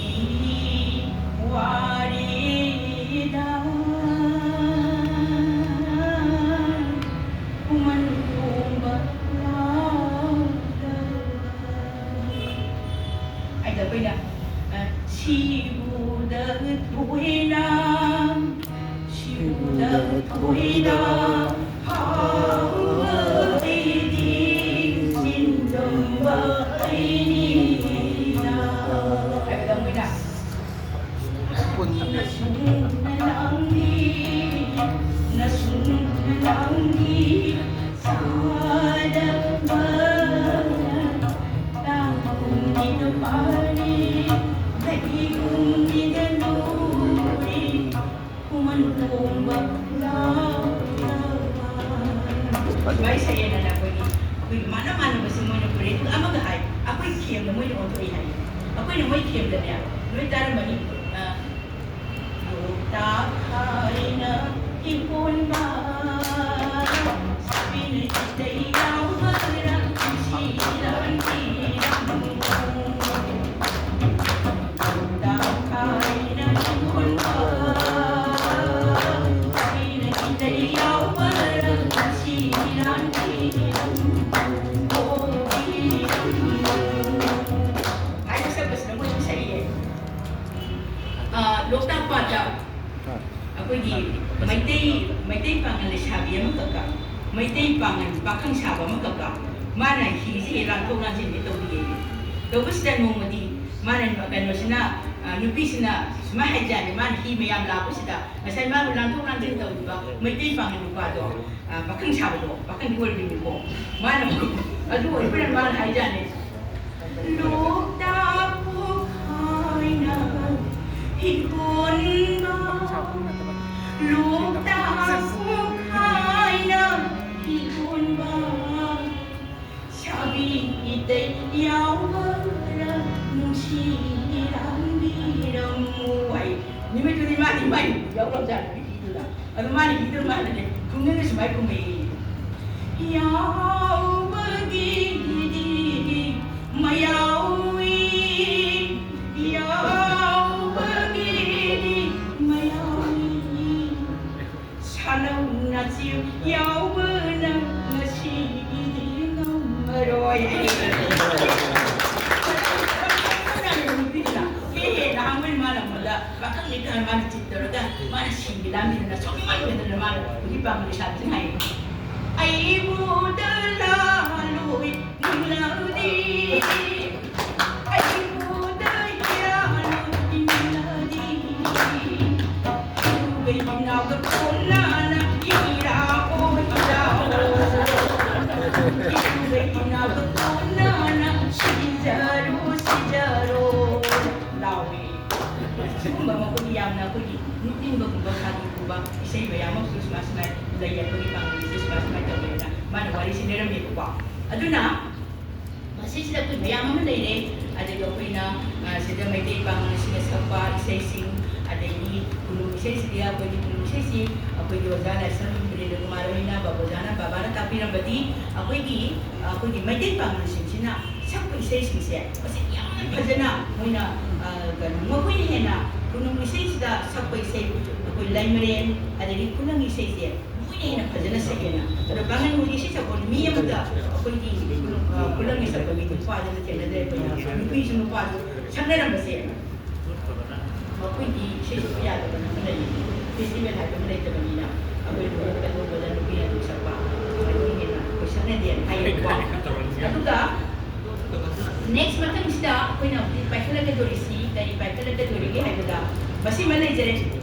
ꯋꯥꯔꯦꯗ ꯈꯨꯃꯟ ꯇꯣꯡꯕ ꯂꯥꯎꯗ" ꯍꯥꯏꯗ ꯑꯩꯈꯣꯏꯅ, ꯑ, "ꯁꯤꯕꯨ ꯍꯥꯎꯕ ꯑꯩꯗꯤ ꯆꯤꯟꯗꯨꯝꯕ ꯑꯩꯅꯤꯅ꯫ ꯍꯥꯏꯕꯗ ꯃꯣꯏꯅ ꯅꯁꯨꯡꯅ ꯂꯥꯡꯉꯤ, ꯅꯁꯨꯡꯅ ꯂꯥꯡꯉꯤ, ꯁꯥꯗꯕ ꯇꯥꯡꯒꯨꯝꯒꯤꯗ ꯄꯥꯔꯤ, ꯂꯩꯒꯨꯝꯒꯤꯗ ꯂꯨꯔꯤ, ꯈꯨꯃꯟ ꯇꯣꯡꯕ ꯂꯥꯎꯔꯕ꯫ ꯁꯨꯃꯥꯏꯅ ꯁꯛꯑꯦꯅ ꯑꯩꯈꯣꯏꯒꯤ, ꯑꯩꯈꯣꯏꯒꯤ ꯃꯥꯟꯅ ꯃꯥꯟꯅꯕꯁꯦ ꯃꯣꯏꯅ ꯄꯨꯔꯛꯑꯦ꯫ ꯑꯗꯨꯒ ꯑꯃꯒ ꯍꯥꯏ, ꯑꯩꯈꯣꯏ ꯈꯦꯝꯗ ꯃꯣꯏꯅ ꯑꯣꯟꯊꯣꯛꯏ ꯍꯥꯏ꯫ ꯑꯩꯈꯣꯏꯅ ꯃꯣꯏ ꯈꯦꯝꯗꯅꯦ, ꯅꯣꯏ ꯇꯥꯔꯝꯃꯅꯤ, ꯑ, ꯂꯣꯛꯇꯥꯛ ꯍꯥꯏꯅ ꯏꯪꯈꯣꯟꯕ, ꯁꯥꯕꯤꯅ ꯏꯇꯩ ꯌꯥꯎꯕꯔꯥ, ꯅꯨꯡꯁꯤ ꯂꯥꯟꯕꯤꯔꯝꯃꯨ꯫ ꯍꯥꯏꯅ ꯁꯛꯄꯁꯤꯅ ꯃꯣꯏ ꯑꯗꯨꯝ ꯁꯛꯏꯌꯦ꯫ ꯑ, ꯂꯣꯛꯇꯥꯛ ꯄꯥꯠꯇ ꯑꯩꯈꯣꯏꯒꯤ ꯃꯩꯇꯩ, ꯃꯩꯇꯩ ꯄꯥꯉꯜ ꯂꯩꯁꯥꯕꯤ ꯑꯃꯈꯛꯀ, ꯃꯩꯇꯩ ꯄꯥꯉꯜ ꯄꯥꯈꯪ ꯁꯥꯕ ꯑꯃꯈꯛꯀ, ꯃꯥꯅ ꯍꯤꯁꯦ ꯂꯥꯟꯊꯣꯛ ꯂꯥꯟꯁꯤꯟꯁꯦ ꯇꯧꯕꯤꯌꯦ꯫ ꯇꯧꯕꯁꯤꯗ ꯅꯣꯡꯃꯗꯤ ꯃꯥꯅ, ꯀꯩꯅꯣꯁꯤꯅ, ꯑ, ꯅꯨꯄꯤꯁꯤꯅ ꯁꯨꯃꯥꯏꯅ ꯍꯥꯏꯖꯥꯠꯅꯤ, ꯃꯥꯅ ꯍꯤ ꯃꯌꯥꯝ ꯂꯥꯛꯄꯁꯤꯗ ꯉꯁꯥꯏ ꯃꯥꯕꯨ ꯂꯥꯟꯊꯣꯛ ꯂꯥꯟꯁꯤꯟ ꯇꯧꯔꯤꯕ ꯃꯩꯇꯩ ꯄꯥꯉꯜ ꯅꯨꯄꯥꯗꯣ, ꯑ, ꯄꯥꯈꯪ ꯁꯥꯕꯗꯣ, ꯄꯥꯈꯪꯗꯤ ꯑꯣꯏꯔꯤꯕꯅꯤꯀꯣ, ꯃꯥꯅ ꯑꯗꯨ ꯑꯣꯏꯕꯅ ꯃꯥꯅ ꯍꯥꯏꯖꯥꯠꯅꯤ, ꯂꯣꯛꯇꯥꯛ ꯄꯣꯛꯈꯥꯏꯅ ꯍꯤꯒꯣꯟꯕ, ꯂꯣꯛꯇꯥꯛ ꯄꯣꯛꯈꯥꯏꯅ ꯍꯤꯒꯣꯟꯕ, ꯁꯥꯕꯤ ꯏꯇꯩ ꯌꯥꯎꯕꯔ ꯅꯨꯡꯁꯤ ꯂꯥꯡꯕꯤꯔꯝꯃꯨ ꯍꯥꯏ꯫ ꯅꯨꯃꯤꯠꯇꯨꯗꯤ ꯃꯥꯗꯤ ꯃꯥꯏ ꯌꯥꯎꯔꯝꯖꯥꯠꯅꯤ ꯍꯤꯗꯨꯗ꯫ ꯑꯗꯨ ꯃꯥꯅ ꯍꯤꯗꯨ ꯃꯥꯅꯅꯦ ꯈꯨꯡꯒꯪꯗ ꯁꯨꯃꯥꯏ ꯈꯨꯝꯃꯛꯏ꯫ ꯌꯥꯎꯕꯒꯤꯗꯤ ꯃꯌꯥꯎꯏ, ꯌꯥꯎꯕꯒꯤꯗꯤ ꯃꯌꯥꯎꯏ꯫ ꯁꯥꯟꯅꯧ ꯅꯥꯆꯦ ꯌꯥꯎꯕꯅ ꯉꯁꯤꯒꯤꯗꯤ ꯉꯝꯃꯔꯣꯏ꯫ ꯍꯦ ꯍꯦ ꯂꯥꯡꯕꯅꯤ ꯃꯥꯅ ꯑꯃꯗ꯫ ꯄꯥꯈꯪꯅꯤ ꯈꯔ ꯃꯥꯅ ꯆꯤꯠ ꯇꯧꯔꯒ ꯃꯥꯅ ꯁꯤꯡꯕꯤ ꯂꯥꯡꯕꯤꯗꯅ ꯁꯣꯛꯅꯤꯡꯃꯟꯕꯗꯅ ꯃꯥꯅ ꯍꯧꯖꯤꯛ ꯄꯥꯝꯕ ꯂꯩꯁꯥꯕꯤꯁꯤꯅ ꯍꯥꯏꯌꯦ, "ꯑꯩꯕꯨꯗ ꯂꯥꯂꯣꯏ ꯅꯤꯡꯂꯥꯎꯗꯤ, ꯑꯩꯕꯨꯗ ꯌꯥꯂꯣꯏ ꯅꯤꯡꯂꯥꯎꯗꯤ, ꯏꯔꯨꯒꯩ ꯏꯅꯥꯎꯗ ꯀꯣꯟꯅꯅ ꯏꯔꯥꯑꯣ ꯏꯔꯥꯑꯣ, ꯏꯔꯨꯒꯩ ꯏꯅꯥꯎꯗ ꯀꯣꯟꯅꯅ ꯁꯤꯖꯔꯣ ꯁꯤꯖꯔꯣ" ꯂꯥꯎꯏ꯫ ꯁꯤꯒꯨꯝꯕ ꯃꯈꯣꯏꯒꯤ ꯌꯥꯝꯅ ꯑꯩꯈꯣꯏꯒꯤ ꯅꯣꯛꯅꯤꯡꯕꯒꯨꯝꯕ ꯐꯥꯒꯤꯒꯨꯝꯕ ꯏꯁꯩ ꯃꯌꯥꯝ ꯑꯃꯁꯨ ꯁꯨꯃꯥꯏ ꯁꯨꯃꯥꯏ ꯂꯩ꯫ ꯑꯩꯈꯣꯏꯒꯤ ꯄꯥꯡꯒꯜꯁꯦ ꯁꯨꯃꯥꯏ ꯁꯨꯃꯥꯏ ꯇꯧꯋꯦꯅ ꯃꯥꯅ ꯋꯥꯔꯤꯁꯤ ꯂꯩꯔꯝꯃꯦꯕꯀꯣ꯫ ꯑꯗꯨꯅ ꯃꯁꯤꯁꯤꯗ ꯑꯩꯈꯣꯏ ꯃꯌꯥꯝ ꯑꯃ ꯂꯩꯔꯦ꯫ ꯑꯗꯒꯤ ꯑꯩꯈꯣꯏꯅ, ꯑ, ꯁꯤꯗ ꯃꯩꯇꯩ ꯄꯥꯡꯒꯜꯁꯤꯡꯅ ꯁꯛꯄ ꯏꯁꯩꯁꯤꯡ, ꯑꯗꯒꯤ ꯈꯨꯅꯨꯡ ꯏꯁꯩꯁꯤꯗꯤ ꯑꯩꯈꯣꯏꯒꯤ ꯈꯨꯅꯨꯡ ꯏꯁꯩꯁꯤ ꯑꯩꯈꯣꯏꯒꯤ ꯑꯣꯖꯥ ꯂꯥꯏꯁ꯭ꯔꯝ ꯕꯤꯔꯦꯟꯗ꯭ꯔ ꯀꯨꯃꯥꯔ ꯍꯣꯏꯅ ꯕꯥꯕꯨꯖꯥꯅ ꯕꯕꯥꯅ ꯇꯥꯛꯄꯤꯔꯝꯕꯗꯤ ꯑꯩꯈꯣꯏꯒꯤ, ꯑꯩꯈꯣꯏꯒꯤ ꯃꯩꯇꯩ ꯄꯥꯡꯒꯜꯁꯤꯡꯁꯤꯅ ꯁꯛꯄ ꯏꯁꯩꯁꯤꯡꯁꯦ ꯃꯁꯤ ꯌꯥꯝꯅ ꯐꯖꯅ ꯃꯣꯏꯅ, ꯑ, ꯀꯩꯅꯣ, ꯃꯈꯣꯏꯅ ꯍꯦꯟꯅ ꯈꯨꯅꯨꯡ ꯏꯁꯩꯁꯤꯗ ꯁꯛꯄ ꯏꯁꯩ, ꯑꯩꯈꯣꯏ ꯂꯩꯃꯔꯦꯟ, ꯑꯗꯒꯤ ꯈꯨꯂꯪ ꯏꯁꯩꯁꯦ ꯃꯣꯏꯅ ꯍꯦꯟꯅ ꯐꯖꯅ ꯁꯛꯑꯦꯅ꯫ ꯑꯗꯣ ꯄꯥꯡꯒꯜ ꯃꯣꯏꯒꯤ ꯏꯁꯩ ꯁꯛꯄ ꯃꯤ ꯑꯃꯗ ꯑꯩꯈꯣꯏꯒꯤ, ꯑ, ꯈꯨꯂꯪꯒꯤ ꯁꯛꯄ ꯃꯤꯗꯤ ꯅꯨꯄꯥꯗꯅ ꯊꯦꯡꯅꯗ꯭ꯔꯦ ꯑꯩꯈꯣꯏꯅ꯫ ꯅꯨꯄꯤꯁꯨ ꯅꯨꯄꯥꯁꯨ ꯁꯛꯅꯔꯝꯕꯁꯦ ꯃꯈꯣꯏꯗꯤ ꯏꯁꯩ ꯁꯛꯄ ꯌꯥꯗꯕ ꯑꯃ ꯂꯩ, ꯐꯦꯁꯇꯤꯚꯦꯜ ꯍꯥꯏꯕ ꯑꯃ ꯂꯩꯇꯕꯅꯤꯅ ꯑꯩꯈꯣꯏ ꯂꯨꯍꯣꯡꯕ ꯀꯩꯗꯧꯕꯗ ꯅꯨꯄꯤ ꯑꯗꯨꯝ ꯁꯛꯄ, ꯑꯗꯨꯒꯤ ꯍꯦꯟꯅ ꯑꯩꯈꯣꯏ ꯁꯛꯅꯗꯦꯅ ꯍꯥꯏꯌꯦꯕꯀꯣ꯫ ꯑꯗꯨꯒ ꯅꯦꯛꯁ ꯃꯊꯪꯁꯤꯗ ꯑꯩꯈꯣꯏꯅ ꯍꯧꯖꯤꯛ ꯄꯥꯏꯈꯠꯂꯛꯀꯗꯧꯔꯤꯁꯤ ꯀꯔꯤ ꯄꯥꯏꯈꯠꯂꯛꯀꯗꯧꯔꯤꯒꯦ ꯍꯥꯏꯕꯗ ꯃꯁꯤꯃ ꯂꯩꯖꯔꯦ꯫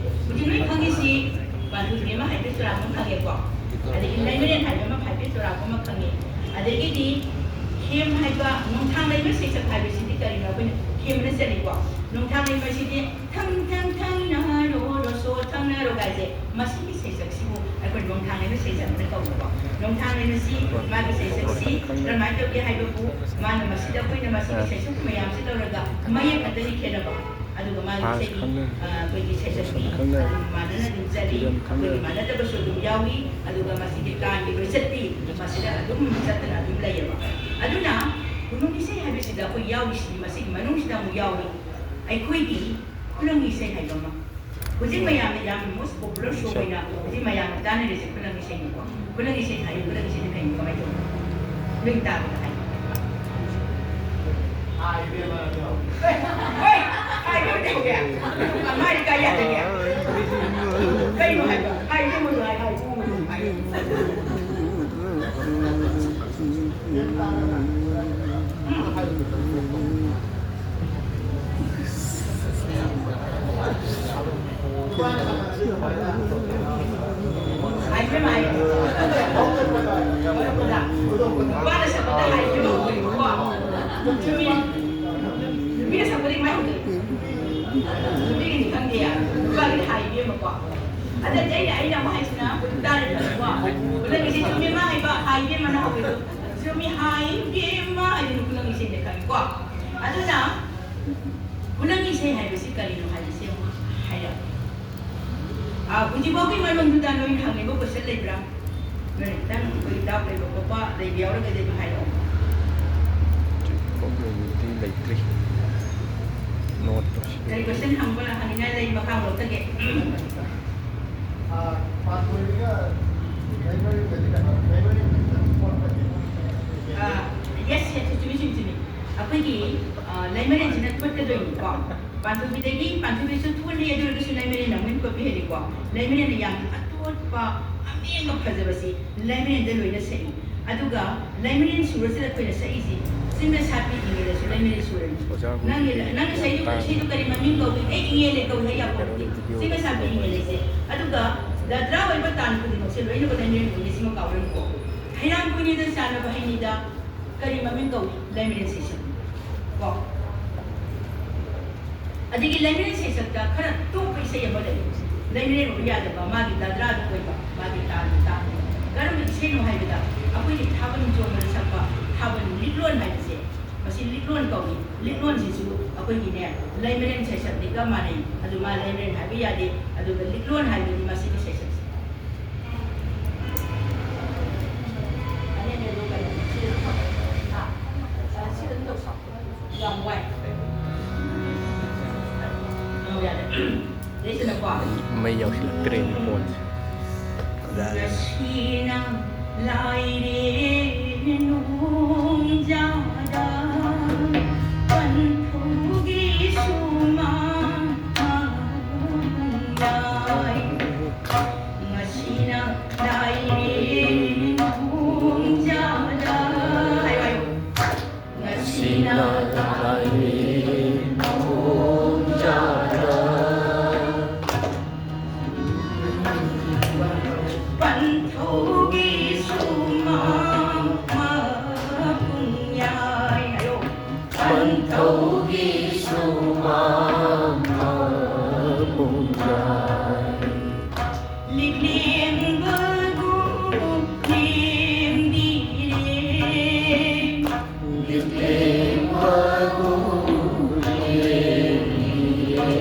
ꯍꯧꯖꯤꯛ ꯅꯣꯏ ꯈꯪꯉꯤꯁꯤ ꯄꯥꯟꯊꯣꯏꯕꯤ ꯑꯃ ꯍꯥꯏꯐꯦꯠ ꯆꯥꯎꯔꯥꯛꯄ ꯑꯃ ꯈꯪꯉꯦꯀꯣ, ꯑꯗꯒꯤ ꯂꯩꯃꯔꯦꯟ ꯍꯥꯏꯕ ꯑꯃ ꯍꯥꯏꯐꯦꯠ ꯆꯥꯎꯔꯥꯛꯄ ꯑꯃ ꯈꯪꯉꯦ, ꯑꯗꯒꯤꯗꯤ ꯈꯦꯝ ꯍꯥꯏꯕ ꯅꯣꯡꯊꯥꯡ ꯂꯩꯃ ꯁꯩꯁꯛ ꯍꯥꯏꯕꯁꯤꯗꯤ ꯀꯔꯤꯅꯣ? ꯑꯩꯈꯣꯏꯅ ꯈꯦꯝꯅ ꯆꯠꯂꯤꯀꯣ꯫ ꯅꯣꯡꯊꯥꯡ ꯂꯩꯃꯁꯤꯗꯤ ꯊꯪ ꯊꯪ ꯊꯪꯅꯔꯣ ꯔꯣꯁꯣ ꯊꯪꯅꯔꯣ ꯒꯥꯏꯁꯦ ꯃꯁꯤꯒꯤ ꯁꯩꯁꯛꯁꯤꯕꯨ ꯑꯩꯈꯣꯏ ꯅꯣꯡꯊꯥꯡ ꯂꯩꯃ ꯁꯩꯁꯛꯅ ꯀꯧꯕꯀꯣ꯫ ꯅꯣꯡꯊꯥꯡ ꯂꯩꯃꯁꯤ ꯃꯥꯒꯤ ꯁꯩꯁꯛꯁꯤ ꯀꯔꯝꯍꯥꯏꯅ ꯇꯧꯒꯦ ꯍꯥꯏꯕꯕꯨ ꯃꯥꯅ ꯃꯁꯤꯗ ꯑꯩꯈꯣꯏꯅ ꯃꯁꯤꯒꯤ ꯁꯩꯁꯛ ꯃꯌꯥꯝꯁꯤ ꯂꯧꯔꯒ ꯃꯌꯦꯛ ꯈꯛꯇꯅꯤ ꯈꯦꯠꯅꯕ꯫ ꯑꯗꯨꯒ ꯃꯥꯒꯤ ꯏꯁꯩꯒꯤ, ꯑ, ꯑꯩꯈꯣꯏꯒꯤ ꯁꯩꯁꯛꯇꯤ ꯑꯗꯨꯝ ꯃꯥꯟꯅꯅ ꯑꯗꯨꯝ ꯆꯠꯂꯤ, ꯑꯩꯈꯣꯏꯒꯤ ꯃꯥꯟꯅꯗꯕꯁꯨ ꯑꯗꯨꯝ ꯌꯥꯎꯏ꯫ ꯑꯗꯨꯒ ꯃꯁꯤꯒꯤ ꯀꯥꯡꯒꯤ ꯂꯣꯏꯆꯠꯇꯤ ꯃꯁꯤꯗ ꯑꯗꯨꯝ ꯆꯠꯇꯅ ꯑꯗꯨꯝ ꯂꯩꯌꯦꯕ꯫ ꯑꯗꯨꯅ ꯈꯨꯅꯨꯡ ꯏꯁꯩ ꯍꯥꯏꯕꯁꯤꯗ ꯑꯩꯈꯣꯏ ꯌꯥꯎꯔꯤꯁꯤ ꯃꯁꯤꯒꯤ ꯃꯅꯨꯡꯁꯤꯗ ꯑꯃꯨꯛ ꯌꯥꯎꯏ ꯑꯩꯈꯣꯏꯒꯤ ꯈꯨꯂꯪ ꯏꯁꯩ ꯍꯥꯏꯕ ꯑꯃ꯫ ꯍꯧꯖꯤꯛ ꯃꯌꯥꯝꯅ ꯌꯥꯝꯅ most popular song ꯑꯣꯏꯅ ꯍꯧꯖꯤꯛ ꯃꯌꯥꯝꯅ ꯇꯥꯅꯔꯤꯁꯦ ꯈꯨꯂꯪ ꯏꯁꯩꯅꯤꯀꯣ꯫ ꯈꯨꯂꯪ ꯏꯁꯩ ꯍꯥꯏꯌꯨ, ꯈꯨꯂꯪ ꯏꯁꯩꯗꯤ ꯀꯩꯅꯣ, ꯀꯃꯥꯏꯅ ꯇꯧꯕꯅꯣ? ꯅꯣꯏ ꯇꯥꯕꯗ ꯍꯥꯏꯌꯨ꯫ ꯍꯣꯏ, ꯍꯥꯏꯕ ꯍꯥꯏꯔꯤ ꯀꯥꯏ ꯌꯥꯗꯒꯦ? ꯀꯩꯅꯣ ꯍꯥꯏꯕ? ꯍꯥꯏ, ꯏꯕꯦꯝꯃ, ꯍꯥꯏ, ꯍꯥꯏ, ꯏꯕꯨꯡꯉꯣ, ꯍꯥꯏ꯫ ꯍꯥꯏ, ꯏꯕꯦꯝꯃ, ꯍꯥꯏ꯫ ꯅꯨꯄꯥꯅ ꯁꯛꯄꯗ ꯍꯥꯏ, ꯏꯕꯦꯝꯃ, ꯀꯣ꯫ ꯅꯨꯄꯤꯅ ꯁꯛꯄꯗꯤ ꯀꯃꯥꯏꯅ ꯍꯧꯒꯦ? ꯅꯨꯄꯤꯒꯤꯗꯤ ꯈꯪꯗꯦ, ꯅꯨꯄꯥꯒꯤꯗꯤ ꯍꯥꯏ ꯏꯕꯦꯝꯃꯀꯣ꯫ ꯑꯗꯨꯗꯤ ꯑꯩꯅ, ꯑꯩꯅ ꯑꯃꯨꯛ ꯍꯥꯏꯁꯤꯅ ꯇꯥꯔꯦꯗꯅꯀꯣ꯫ ꯈꯨꯂꯪꯒꯤꯁꯦ ꯆꯨꯝꯃꯤ ꯃꯥ ꯍꯥꯏꯕ, ꯍꯥꯏ ꯏꯕꯦꯝꯃꯅ ꯍꯧꯕꯗꯣ꯫ ꯆꯨꯝꯃꯤ ꯍꯥꯏ ꯏꯕꯦꯝꯃ ꯍꯥꯏꯗꯅ ꯈꯨꯂꯪ ꯏꯁꯩꯗ ꯈꯪꯉꯤꯀꯣ꯫ ꯑꯗꯨꯅ ꯈꯨꯂꯪ ꯏꯁꯩ ꯍꯥꯏꯕꯁꯤ ꯀꯔꯤꯅꯣ ꯍꯥꯏꯕꯁꯤ ꯑꯃꯨꯛ ꯍꯥꯏꯔꯛꯑꯣ꯫ ꯑ, ꯍꯧꯖꯤꯛꯐꯥꯎꯒꯤ ꯃꯅꯨꯡꯗꯨꯗ ꯅꯣꯏꯅ ꯍꯪꯅꯤꯡꯕ question ꯂꯩꯕ꯭ꯔꯥ? ꯅꯣꯏ ꯈꯤꯇꯪ ꯑꯩꯈꯣꯏꯒꯤ doubt ꯂꯩꯕ ꯈꯣꯠꯄ ꯂꯩꯕ ꯌꯥꯎꯔꯒꯗꯤ ꯑꯗꯨꯝ ꯍꯥꯏꯔꯛꯑꯣ꯫ ꯍꯧꯖꯤꯛꯐꯥꯎꯒꯤ ꯑꯣꯏꯅꯗꯤ ꯂꯩꯇ꯭ꯔꯤ꯫ Note ꯇꯧꯁꯤ꯫ ꯀꯔꯤ question ꯍꯪꯕ, ꯍꯪꯅꯤꯡꯉꯥꯏ ꯂꯩ? ꯃꯈꯥ ꯍꯣꯜꯗꯒꯤ꯫ ꯑ, ꯄꯥꯟꯊꯣꯏꯕꯤꯒ ꯂꯩꯃꯔꯦꯟꯒꯗꯤ ꯀꯩꯅꯣ, ꯂꯩꯃꯔꯦꯟꯒꯗꯤ ꯀꯩꯅꯣ, ꯄꯣꯠ ꯐꯖꯩ꯫ ꯑ, yes, yes, ꯆꯨꯝꯃꯤ, ꯆꯨꯝꯃꯤ, ꯆꯨꯝꯃꯤ꯫ ꯑꯩꯈꯣꯏꯒꯤ, ꯑ, ꯂꯩꯃꯔꯦꯟꯁꯤꯅ ꯊꯣꯠꯀꯗꯣꯏꯅꯤꯀꯣ꯫ ꯄꯥꯟꯊꯣꯏꯕꯤꯗꯒꯤ, ꯄꯥꯟꯊꯣꯏꯕꯤꯁꯨ ꯊꯣꯠꯂꯤ, ꯑꯗꯨ ꯑꯣꯏꯔꯒꯁꯨ ꯂꯩꯃꯔꯦꯟꯅ ꯑꯃꯨꯛ ꯍꯦꯟꯅ ꯊꯣꯠꯄ ꯍꯦꯜꯂꯤꯀꯣ꯫ ꯂꯩꯃꯔꯦꯟꯅ ꯌꯥꯝꯅ ꯑꯊꯣꯠꯄ, ꯑꯃꯦꯡꯕ ꯐꯖꯕꯁꯤ ꯂꯩꯃꯔꯦꯟꯗ ꯂꯣꯏꯅ ꯁꯛꯏ꯫ ꯑꯗꯨꯒ ꯂꯩꯃꯔꯦꯟ ꯁꯨꯔꯁꯤꯗ ꯑꯩꯈꯣꯏꯅ ꯁꯛꯏꯁꯤ, ꯆꯤꯡꯗ ꯁꯥꯠꯄꯤ ꯏꯪꯉꯦꯜꯗꯁꯨ ꯂꯩꯃꯔꯦꯟ ꯁꯨꯔꯅꯤ꯫ ꯑꯣꯖꯥ ꯅꯪꯒꯤ, ꯍꯣꯏꯒꯤꯗꯤ ꯅꯪꯒꯤ ꯒ꯭ꯌꯥꯟ ꯏꯁꯩꯗꯨ, ꯇꯥꯔꯦ꯫ ꯏꯁꯩꯗꯨ ꯀꯔꯤ ꯃꯃꯤꯡ ꯀꯧꯏ? ꯑꯩ ꯏꯪꯉꯦꯜꯂꯦ ꯀꯧꯏ ꯍꯥꯏ ꯌꯥꯄꯣꯠꯇꯦ꯫ ꯆꯤꯡꯗ ꯁꯥꯠꯄꯤ ꯏꯪꯉꯦꯜ ꯍꯥꯏꯁꯦ꯫ ꯑꯗꯨꯒ ꯗꯗ꯭ꯔꯥ ꯑꯣꯏꯕ ꯇꯥꯟ ꯈꯨꯗꯤꯡꯃꯛꯁꯦ ꯂꯣꯏꯅꯃꯛ ꯂꯩꯃꯔꯦꯟ ꯑꯣꯏꯅ ꯁꯤꯃ ꯀꯥꯎꯔꯅꯨꯀꯣ꯫ ꯍꯩꯔꯥꯡ ꯀꯣꯏꯅꯗ ꯆꯥꯅꯕ ꯍꯩꯅꯤꯗ ꯀꯔꯤ ꯃꯃꯤꯡ ꯀꯧꯏ? ꯂꯩꯃꯔꯦꯟ ꯁꯩꯁꯛ ꯀꯣ꯫ ꯑꯗꯒꯤ ꯂꯩꯃꯔꯦꯟ ꯁꯩꯁꯛꯇ ꯈꯔ ꯇꯣꯞꯄ ꯏꯁꯩ ꯑꯃ ꯂꯩ꯫ ꯂꯩꯃꯔꯦꯟ ꯑꯣꯏꯕ ꯌꯥꯗꯕ, ꯃꯥꯒꯤ ꯗꯗ꯭ꯔꯥꯗ ꯑꯣꯏꯕ, ꯃꯥꯒꯤ ꯇꯥꯟꯒꯤ ꯇꯥꯟ꯫ ꯀꯔꯝꯕ ꯏꯁꯩꯅꯣ ꯍꯥꯏꯕꯗ, ꯑꯩꯈꯣꯏꯒꯤ ꯊꯥꯕꯜ ꯆꯣꯡꯕꯗ ꯁꯛꯄ ꯊꯥꯕꯜ ꯂꯤꯛꯂꯣꯟ ꯍꯥꯏꯕꯁꯦ, ꯃꯁꯤ ꯂꯤꯛꯂꯣꯟ ꯀꯧꯏ꯫ ꯂꯤꯛꯂꯣꯟꯁꯤꯁꯨ ꯑꯩꯈꯣꯏꯒꯤꯅꯦ, ꯂꯩꯃꯔꯦꯟ ꯁꯩꯁꯛꯅꯤꯒ ꯃꯥꯟꯅꯩ꯫ ꯑꯗꯨ ꯃꯥ ꯂꯩꯃꯔꯦꯟ ꯍꯥꯏꯕ ꯌꯥꯗꯦ, ꯑꯗꯨꯒ ꯂꯤꯛꯂꯣꯟ ꯍꯥꯏꯕꯗꯤ ꯃꯁꯤꯒꯤ ꯁꯩꯁꯛꯁꯦ꯫ ꯌꯥꯝ ꯋꯥꯏ꯫ ꯌꯥꯔꯦ꯫ ꯁꯤꯗꯅꯀꯣ꯫ ꯃꯩ ꯌꯥꯎꯁꯤꯜꯂꯛꯇ꯭ꯔꯦꯅꯦ ꯐꯣꯟꯁꯦ꯫ ꯐꯖꯔꯦ꯫ ꯉꯁꯤꯅ ꯂꯥꯏꯔꯦ ꯅꯣꯡꯖꯥꯗ ꯄꯟꯊꯨꯒꯤ ꯁꯨꯃꯥꯡ ꯂꯥꯏꯔꯦꯟ ꯄꯨꯡꯖꯥꯗ꯫ ꯍꯥꯏꯌꯣ, ꯍꯥꯏꯌꯣ꯫ ꯉꯁꯤꯅ ꯂꯥꯏꯔꯦꯟ ꯄꯨꯡꯖꯥꯗ꯫ ꯄꯟꯊꯧꯒꯤ ꯁꯨꯃꯥꯡ ꯃꯄꯨꯡꯌꯥꯏ꯫ ꯍꯥꯏꯌꯣ꯫ ꯄꯟꯊꯧꯒꯤ ꯁꯨꯃꯥꯡ ꯃꯄꯨꯡꯌꯥꯏ꯫ ꯂꯤꯛꯂꯦꯝꯕꯒꯨꯝ ꯂꯦꯝꯕꯤꯔꯦ꯫ ꯂꯤꯛꯂꯦꯝꯕꯒꯨꯝ ꯂꯦꯝꯕꯤꯔꯦ꯫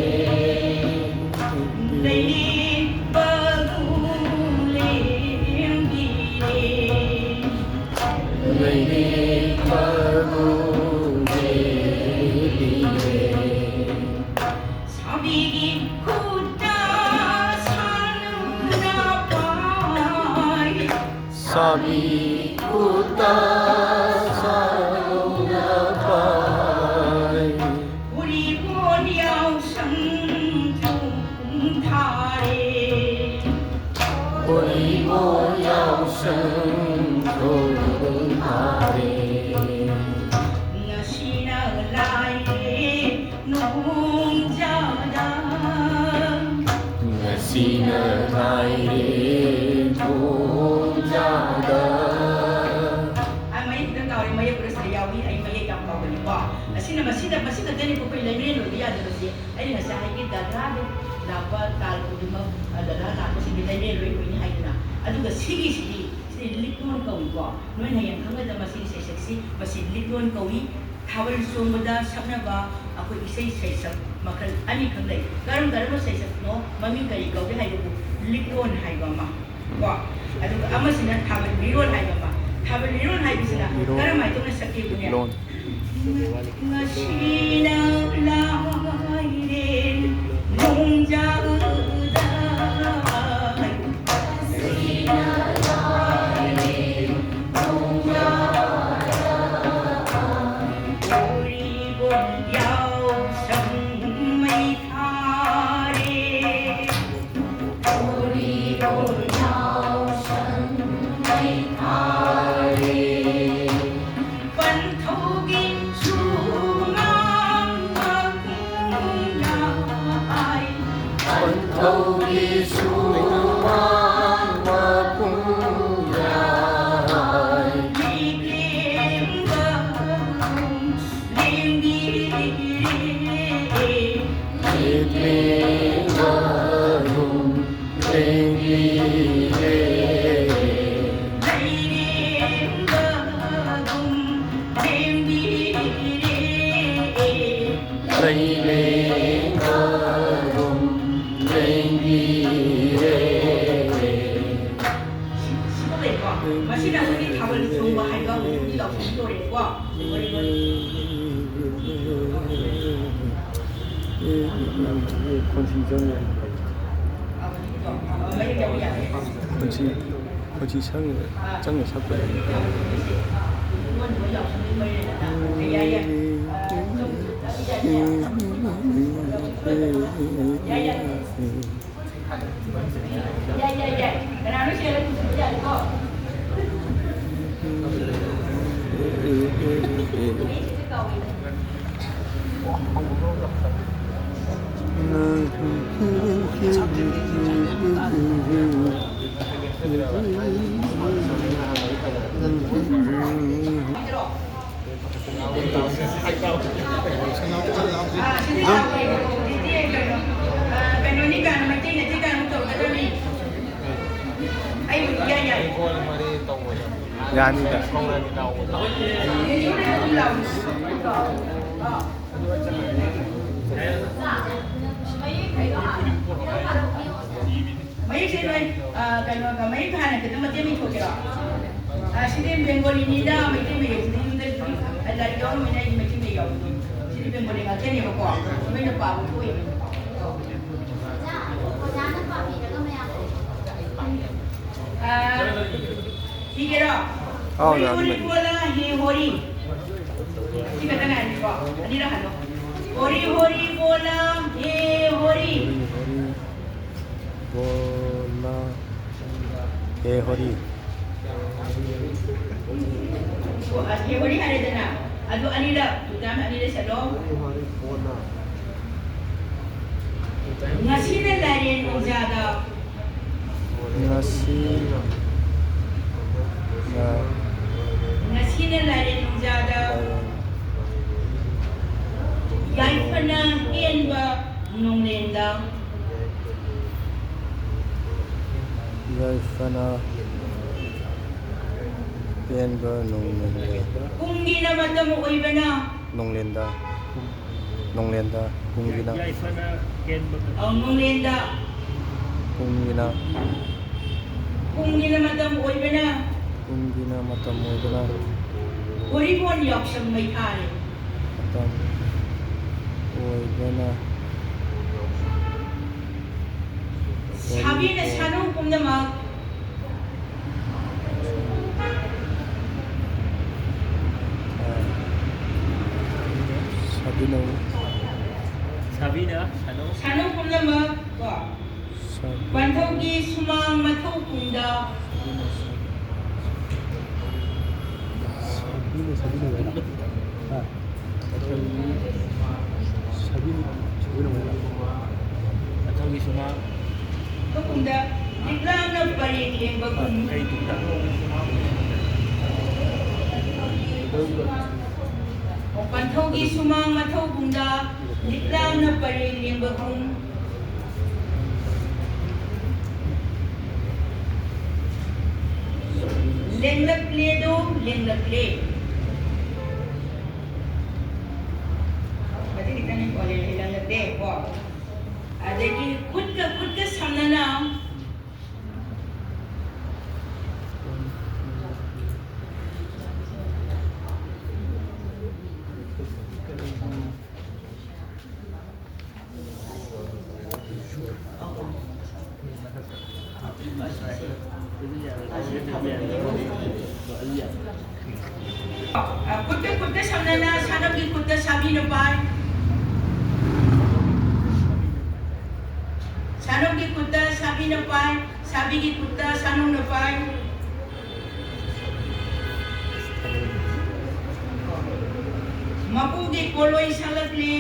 ꯂꯩꯔꯦꯝꯕꯒꯨꯝ ꯂꯦꯝꯕꯤꯔꯦ꯫ ꯂꯩꯔꯦꯝꯕꯒꯨꯝ ꯂꯦꯝꯕꯤꯔꯦ꯫ ꯁꯥꯕꯤꯒꯤ ꯈꯨꯠꯇ ꯁꯥꯅꯨꯅ ꯄꯥꯏ꯫ ꯁꯥꯕꯤ ꯈꯨꯠꯇ ꯁꯥꯅꯨꯅ ꯄꯥꯏ꯫ ꯎꯔꯤꯕꯣꯟ ꯌꯥꯎꯁꯪ ꯊꯨꯝ ꯊꯥꯔꯦ꯫ ꯎꯔꯤꯕꯣꯟ ꯌꯥꯎꯁꯪ ꯊꯨꯝ ꯊꯥꯔꯦ꯫ ꯉꯁꯤꯅ ꯂꯥꯏꯔꯦ ꯅꯣꯡꯖꯥꯗ꯫ ꯉꯁꯤꯅ ꯂꯥꯏꯔꯦ ꯅꯣꯡꯖꯥꯗ꯫ ꯑꯩ ꯃꯌꯦꯛ ꯈꯤꯇꯪ ꯀꯥꯎꯔꯦ, ꯃꯌꯦꯛ ꯄꯨꯔꯥ ꯁꯤꯗ ꯌꯥꯎꯏ, ꯑꯩ ꯃꯌꯦꯛ ꯌꯥꯝ ꯀꯥꯎꯒꯜꯂꯤꯀꯣ꯫ ꯑꯁꯤꯅ ꯃꯁꯤꯗ, ꯃꯁꯤ ꯈꯛꯇꯅꯤꯀꯣ ꯑꯩꯈꯣꯏ ꯂꯩꯃꯔꯦꯟ ꯂꯣꯏꯕ ꯌꯥꯗꯕꯁꯦ꯫ ꯑꯩꯅ ꯉꯁꯥꯏ ꯍꯥꯏꯒꯤ ꯗꯥꯗꯥꯗ ꯂꯥꯛꯄ ꯇꯥꯜ ꯈꯨꯗꯤꯡꯃꯛ, ꯑ, ꯗꯥꯗꯥ ꯂꯥꯛꯄꯁꯤꯡꯗꯤ ꯂꯩꯃꯔꯦꯟ ꯂꯣꯏ ꯑꯣꯏꯅꯤ ꯍꯥꯏꯗꯅ꯫ ꯑꯗꯨꯒ ꯁꯤꯒꯤꯁꯤꯗꯤ, ꯁꯤꯗꯤ ꯂꯤꯛꯂꯣꯟ ꯀꯧꯏꯀꯣ꯫ ꯅꯣꯏꯅ ꯍꯌꯦꯡ ꯈꯪꯒꯗꯕ ꯃꯁꯤꯒꯤ ꯁꯩꯁꯛꯁꯤ, ꯃꯁꯤ ꯂꯤꯛꯂꯣꯟ ꯀꯧꯏ꯫ ꯊꯥꯕꯜ ꯆꯣꯡꯕꯗ ꯁꯛꯅꯕ ꯑꯩꯈꯣꯏ ꯏꯁꯩ ꯁꯩꯁꯛ ꯃꯈꯜ ꯑꯅꯤꯈꯛ ꯂꯩ꯫ ꯀꯔꯝ ꯀꯔꯝꯕ ꯁꯩꯁꯛꯅꯣ, ꯃꯃꯤꯡ ꯀꯔꯤ ꯀꯧꯒꯦ ꯍꯥꯏꯕꯕꯨ ꯂꯤꯛꯂꯣꯟ ꯍꯥꯏꯕ ꯑꯃ ꯀꯣ, ꯑꯗꯨꯒ ꯑꯃꯁꯤꯅ ꯊꯥꯕꯜ ꯃꯤꯔꯣꯜ ꯍꯥꯏꯕ ꯑꯃ꯫ ꯊꯥꯕꯜ ꯃꯤꯔꯣꯜ ꯍꯥꯏꯕꯁꯤꯅ ꯃꯤꯔꯣꯜ꯫ ꯀꯔꯝꯍꯥꯏꯅ ꯇꯧꯅ ꯁꯛꯀꯦꯕꯨꯅꯦ? ꯂꯣꯟ꯫ ꯉꯁꯤꯅ ꯂꯥꯏꯔꯦ ꯅꯣꯡꯖꯥꯗ꯫ ꯉꯁꯤꯅ ꯂꯥꯏꯔꯦ ꯅꯣꯡꯖꯥꯗ꯫ ꯎꯔꯤꯕꯣꯟ ꯌꯥꯎꯁꯪ ꯃꯩ ꯊꯥꯔꯦ꯫ ꯎꯔꯤꯕꯣꯟ ꯌꯥꯎ ꯃꯁꯤꯅ ꯑꯩꯈꯣꯏꯒꯤ ꯊꯥꯕꯜ ꯆꯣꯡꯕ ꯍꯥꯏꯕ ꯍꯧꯖꯤꯛ ꯌꯥꯎꯁꯪ ꯂꯣꯏꯔꯦꯀꯣ꯫ ꯈꯣꯟꯁꯤ ꯆꯪꯉꯦ꯫ ꯈꯣꯟꯁꯤ, ꯈꯣꯟꯁꯤ ꯆꯪꯉꯦ, ꯆꯪꯉꯦ ꯁꯛꯄꯗ꯫ ꯌꯥꯏ, ꯌꯥꯏ, ꯌꯥꯏ꯫ ꯀꯅꯥꯅꯣ ꯁꯦꯜ ꯄꯨꯁꯤꯟꯕ ꯌꯥꯅꯤꯀꯣ? ꯑꯥ, ꯁꯤꯗꯤ ꯀꯩꯅꯣ, ꯑꯥ, ꯀꯩꯅꯣꯅꯤ ꯀꯥꯏꯅ ꯃꯩꯇꯩ ꯅꯠꯇꯦ ꯀꯥꯏꯅ ꯑꯃꯨꯛ ꯇꯧꯔꯛꯀꯗꯕꯅꯤ꯫ ꯑꯩꯕꯨꯗꯤ ꯏꯌꯥ ꯌꯥꯏ꯫ ꯌꯥꯅꯤꯗ꯫ ꯃꯌꯦꯛꯁꯦ ꯅꯣꯏ, ꯑ, ꯀꯩꯅꯣꯒ, ꯃꯌꯦꯛ ꯍꯥꯟꯅ ꯈꯤꯇꯪ ꯃꯇꯦꯛ ꯑꯃ ꯏꯊꯣꯛꯀꯦꯔꯣ? ꯑ, ꯁꯤꯗꯤ ꯕꯦꯡꯒꯣꯂꯤꯅꯤꯅ ꯃꯩꯇꯩ ꯃꯌꯦꯛꯁꯤꯗꯤ ꯌꯨꯝꯗ ꯂꯥꯏꯔꯤꯛ ꯌꯥꯎꯔꯝꯃꯤꯅ ꯑꯩꯒꯤ ꯃꯩꯇꯩ ꯃꯌꯦꯛ ꯌꯥꯎꯕꯅꯤ꯫ ꯁꯤꯗꯤ ꯕꯦꯡꯒꯣꯂꯤ ꯉꯥꯛꯇꯅꯦꯕꯀꯣ꯫ ꯁꯨꯃꯥꯏꯅ ꯄꯥꯕ ꯊꯣꯛꯑꯦꯕ꯫ ꯑ, ꯏꯒꯦꯔꯣ? ꯑꯥꯎ, ꯍꯣꯔꯤ ꯌꯥꯅꯤ, ꯍꯣꯔꯤ ꯌꯥꯅꯤ꯫ ꯕꯣꯂꯥ ꯍꯦ ꯍꯣꯔꯤ꯫ ꯁꯤ ꯈꯛꯇ ꯉꯥꯏꯔꯦꯀꯣ꯫ ꯑꯅꯤꯔꯛ ꯍꯜꯂꯣ꯫ ꯍꯣꯔꯤ ꯍꯣꯔꯤ ꯕꯣꯂꯥ ꯍꯦ ꯍꯣꯔꯤ꯫ ꯕꯣꯂꯥ ꯍꯦ ꯍꯣꯔꯤ꯫ ꯑꯣ, ꯑ, ꯍꯦ ꯍꯣꯔꯤ ꯍꯥꯏꯔꯦꯗꯅ꯫ ꯑꯗꯨ ꯑꯅꯤꯔꯛ, ꯇꯨ ꯇꯥꯏꯝ ꯑꯅꯤꯔꯛ ꯁꯠꯂꯣ꯫ ꯉꯁꯤꯅ ꯂꯥꯏꯔꯦꯟ ꯅꯣꯡꯖꯥꯗ꯫ ꯉꯁꯤ, ꯉꯁꯤꯅ ꯂꯥꯏꯔꯦꯟ ꯅꯣꯡꯖꯥꯗ꯫ ꯌꯥꯏꯐꯅ ꯍꯦꯟꯕ ꯅꯣꯡꯂꯦꯟꯗ꯫ ꯌꯥꯏꯐꯅ ꯍꯦꯟꯕ ꯅꯣꯡꯂꯦꯟꯗ꯫ ꯀꯨꯝꯒꯤꯅ ꯃꯇꯝ ꯑꯣꯏꯕꯅ꯫ ꯅꯣꯡꯂꯦꯟꯗ꯫ ꯅꯣꯡꯂꯦꯟꯗ ꯀꯨꯝꯒꯤꯅ꯫ ꯌꯥꯏꯐꯅ ꯍꯦꯟꯕ꯫ ꯑꯧ, ꯅꯣꯡꯂꯦꯟꯗ꯫ ꯀꯨꯝꯒꯤꯅ꯫ ꯀꯨꯝꯒꯤꯅ ꯃꯇꯝ ꯑꯣꯏꯕꯅ꯫ ꯀꯨꯝꯒꯤꯅ ꯃꯇꯝ ꯑꯣꯏꯕꯅ ꯎꯔꯤꯕꯣꯟ ꯌꯥꯎꯁꯪ ꯃꯩꯊꯥꯔꯦ꯫ ꯃꯇꯝ ꯑꯣꯏꯕꯅ ꯁꯥꯕꯤꯅ ꯎꯔꯤꯕꯣꯟ ꯁꯥꯅꯨ ꯄꯨꯝꯅꯃꯛ꯫ ꯁꯥꯕꯤꯅ ꯁꯥꯕꯤꯅ ꯁꯥꯅꯨ ꯁꯥꯅꯨ ꯄꯨꯝꯅꯃꯛ ꯀꯣ꯫ ꯄꯟꯊꯧꯒꯤ ꯁꯨꯃꯥꯡ ꯃꯊꯧ ꯄꯨꯡꯗ꯫ ꯄꯟꯊꯧꯒꯤ ꯁꯨꯃꯥꯡ ꯃꯊꯧ ꯄꯨꯡꯗ꯫ ꯄꯟꯊꯧꯒꯤ ꯁꯨꯃꯥꯡ ꯃꯊꯧ ꯄꯨꯡꯗ꯫ ꯄꯟꯊꯧꯒꯤ ꯁꯨꯃꯥꯡ ꯃꯊꯧ ꯄꯨꯡꯗ꯫ ꯄꯟꯊꯧꯒꯤ ꯁꯨꯃꯥꯡ ꯃꯊꯧ ꯄꯨꯡꯗ꯫ ꯂꯤꯛꯂꯥꯝꯅ ꯄꯔꯦꯡ ꯂꯦꯡꯕꯒꯨꯝ꯫ ꯀꯩ ꯇꯨꯡꯗ? ꯄꯟꯊꯧꯒꯤ ꯁꯨꯃꯥꯡ ꯃꯊꯧ ꯄꯨꯡꯗ꯫ ꯂꯤꯛꯂꯥꯝꯅ ꯄꯔꯦꯡ ꯂꯦꯡꯕꯒꯨꯝ꯫ ꯂꯦꯡꯂꯛꯂꯦꯗꯣ, ꯂꯦꯡꯂꯛꯂꯦ꯫ ꯃꯇꯤꯛ ꯈꯤꯇꯪ ꯂꯦꯡꯂꯛꯂꯦ ꯀꯣ꯫ ꯑꯗꯒꯤ ꯈꯨꯠꯀ ꯈꯨꯠꯀ ꯁꯝꯅꯅ꯫ ꯈꯨꯠꯇ ꯈꯨꯠꯇ ꯁꯝꯅꯅ ꯁꯥꯅꯧꯒꯤ ꯈꯨꯠꯇ ꯁꯥꯕꯤꯅ ꯄꯥꯏ꯫ ꯁꯥꯅꯧꯒꯤ ꯈꯨꯠꯇ ꯁꯥꯕꯤꯅ ꯄꯥꯏ꯫ ꯁꯥꯕꯤꯒꯤ ꯈꯨꯠꯇ ꯁꯥꯅꯧꯅ ꯄꯥꯏ꯫ ꯃꯄꯨꯒꯤ ꯄꯣꯠꯂꯣꯏ ꯁꯥꯠꯂꯛꯂꯤ꯫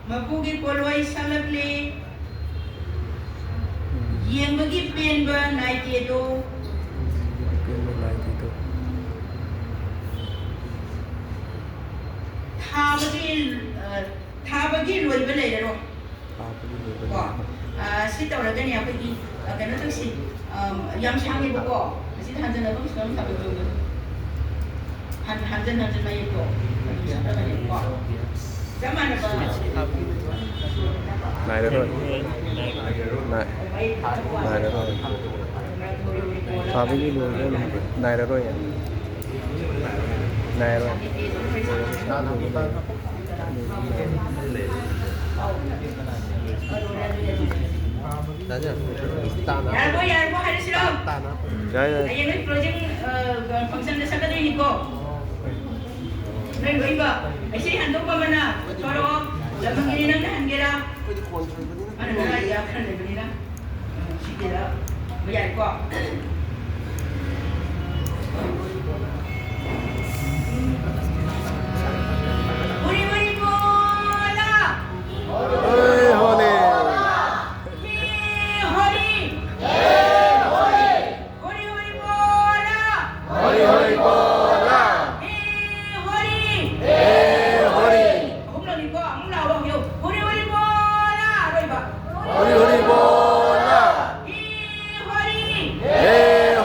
ꯃꯄꯨꯒꯤ ꯄꯣꯠꯂꯣꯏ ꯁꯥꯠꯂꯛꯂꯤ꯫ ꯌꯦꯡꯕꯒꯤ ꯄꯦꯟꯕ ꯅꯥꯏꯗꯦꯗꯣ꯫ ꯄꯦꯟꯕ ꯅꯥꯏꯗꯦꯗꯣ꯫ ꯊꯥꯕꯒꯤ, ꯑ, ꯊꯥꯕꯒꯤ ꯂꯣꯏꯕ ꯂꯩꯔꯔꯣꯏ꯫ ꯊꯥꯕꯒꯤ ꯂꯣꯏꯕ ꯀꯣ? ꯂꯩꯔꯔꯣꯏ꯫ ꯑ, ꯁꯤ ꯇꯧꯔꯒꯅꯤ ꯑꯩꯈꯣꯏꯒꯤ, ꯑ, ꯀꯩꯅꯣ ꯇꯧꯁꯤ꯫ ꯑ, ꯌꯥꯝ ꯁꯥꯡꯉꯦꯕꯀꯣ꯫ ꯑꯁꯤꯗ ꯍꯟꯖꯤꯟꯅꯕ ꯀꯩꯁꯨ ꯌꯥꯝ ꯊꯥꯕꯤꯔꯣꯏ꯫ ꯍꯟ-, ꯍꯟꯖꯤꯟ ꯍꯟꯖꯤꯟ ꯃꯌꯦꯛꯇꯣ ꯑꯗꯨꯝ ꯁꯛꯂꯒꯅꯦꯕꯀꯣ꯫ ꯅꯥꯏꯔꯔꯣꯏ꯫ ꯅꯥꯏ-, ꯅꯥꯏꯔꯔꯣꯏ꯫ ꯐꯥꯕꯒꯤ ꯂꯣꯏꯕ ꯅꯥꯏꯔꯔꯣꯏ꯫ ꯅꯥꯏꯔꯔꯣꯏ꯫ ꯌꯥꯔꯕꯣ, ꯌꯥꯔꯕꯣ ꯍꯥꯏꯔꯁꯤꯔꯣ? ꯌꯥꯏ, ꯌꯥꯏ꯫ ꯍꯌꯦꯡ ꯅꯣꯏ closing, ꯑ, functionꯗ ꯁꯛꯀꯗꯣꯏꯅꯤꯀꯣ꯫ ꯅꯣꯏ ꯂꯣꯏꯕ꯫ ꯑꯩꯁꯦ ꯍꯟꯗꯣꯛꯄ ꯑꯃꯅ ꯊꯣꯔꯛꯑꯣ꯫ ꯂꯝꯍꯪꯒꯤꯅꯤ ꯅꯪꯅ ꯍꯟꯒꯦꯔꯥ? ꯃꯥꯅ ꯈꯔ idea ꯈꯔ ꯂꯩꯕꯅꯤꯅ꯫ ꯁꯤꯒꯤꯗ ꯌꯥꯏꯀꯣ꯫ ꯍꯨꯔꯤ ꯍꯨꯔꯤ ꯕꯣꯂꯥ! ꯍꯣꯂꯤ ꯍꯣꯂꯤ! ꯍꯤ ꯍꯣꯂꯤ! ꯍꯨꯔꯤ ꯍꯨꯔꯤ ꯕꯣꯂꯥ! ꯍꯣꯂꯤ ꯍꯣꯂꯤ ꯕꯣꯂꯥ! ꯍꯤ ꯍꯣꯂꯤ! ꯍꯤ ꯍꯣꯂꯤ! ꯑꯍꯨꯝꯂꯛꯅꯤꯀꯣ, ꯑꯃꯨꯛ ꯂꯥꯎꯔꯣ, ꯍꯧ꯫ ꯍꯨꯔꯤ ꯍꯨꯔꯤ ꯕꯣꯂꯥ! ꯑꯔꯣꯏꯕ꯫ ꯍꯨꯔꯤ ꯍꯨꯔꯤ ꯕꯣꯂꯥ! ꯍꯤ ꯍꯣꯂꯤ! ꯍꯤ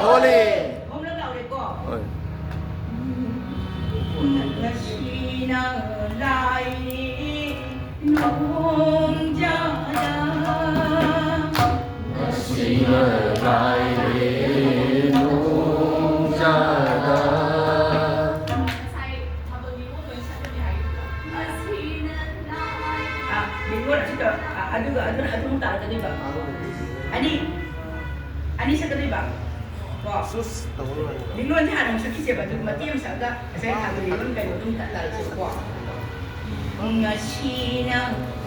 ꯍꯣꯂꯤ! ꯑꯍꯨꯝꯂꯛ ꯂꯥꯎꯔꯦꯀꯣ꯫ ꯍꯣꯏ꯫ ꯉꯁꯤꯅ ꯂꯥꯏꯔꯦ ꯅꯣꯡꯖꯥꯗ꯫ ꯉꯁꯤꯅ ꯂꯥꯏꯔꯦ ꯅꯣꯡꯖꯥꯗ꯫ ꯉꯁꯥꯏ ꯊꯥꯕꯜ ꯅꯤꯉꯣꯜ ꯂꯣꯏ ꯁꯛꯀꯅꯤ ꯍꯥꯏꯈꯤꯕꯗꯣ꯫ ꯉꯁꯤꯅ ꯂꯥꯏꯔꯦ꯫ ꯑꯥ, ꯅꯤꯉꯣꯜ ꯑꯁꯤꯗ, ꯑꯥ, ꯑꯗꯨꯒ ꯑꯗꯨꯅ ꯑꯗꯨꯝ ꯇꯥꯔꯛꯀꯗꯣꯏꯕ꯫ ꯑꯅꯤ, ꯑꯅꯤ ꯁꯛꯀꯗꯣꯏꯕ꯫ ꯀꯣ? ꯁꯨꯁ ꯇꯧꯕ ꯂꯣꯏꯔꯦ꯫ ꯅꯤꯉꯣꯜꯁꯦ ꯍꯥꯟꯅ ꯑꯃꯨꯛ ꯁꯛꯈꯤꯁꯦꯕ, ꯑꯗꯨꯒ ꯃꯇꯦꯛ ꯑꯃ ꯁꯛꯑꯒ ꯉꯁꯥꯏ ꯊꯥꯕꯜ ꯌꯦꯡꯕ ꯀꯩꯅꯣ ꯑꯗꯨꯝ ꯇꯥꯔꯛꯑꯁꯦꯕꯀꯣ꯫ ꯉꯁꯤꯅ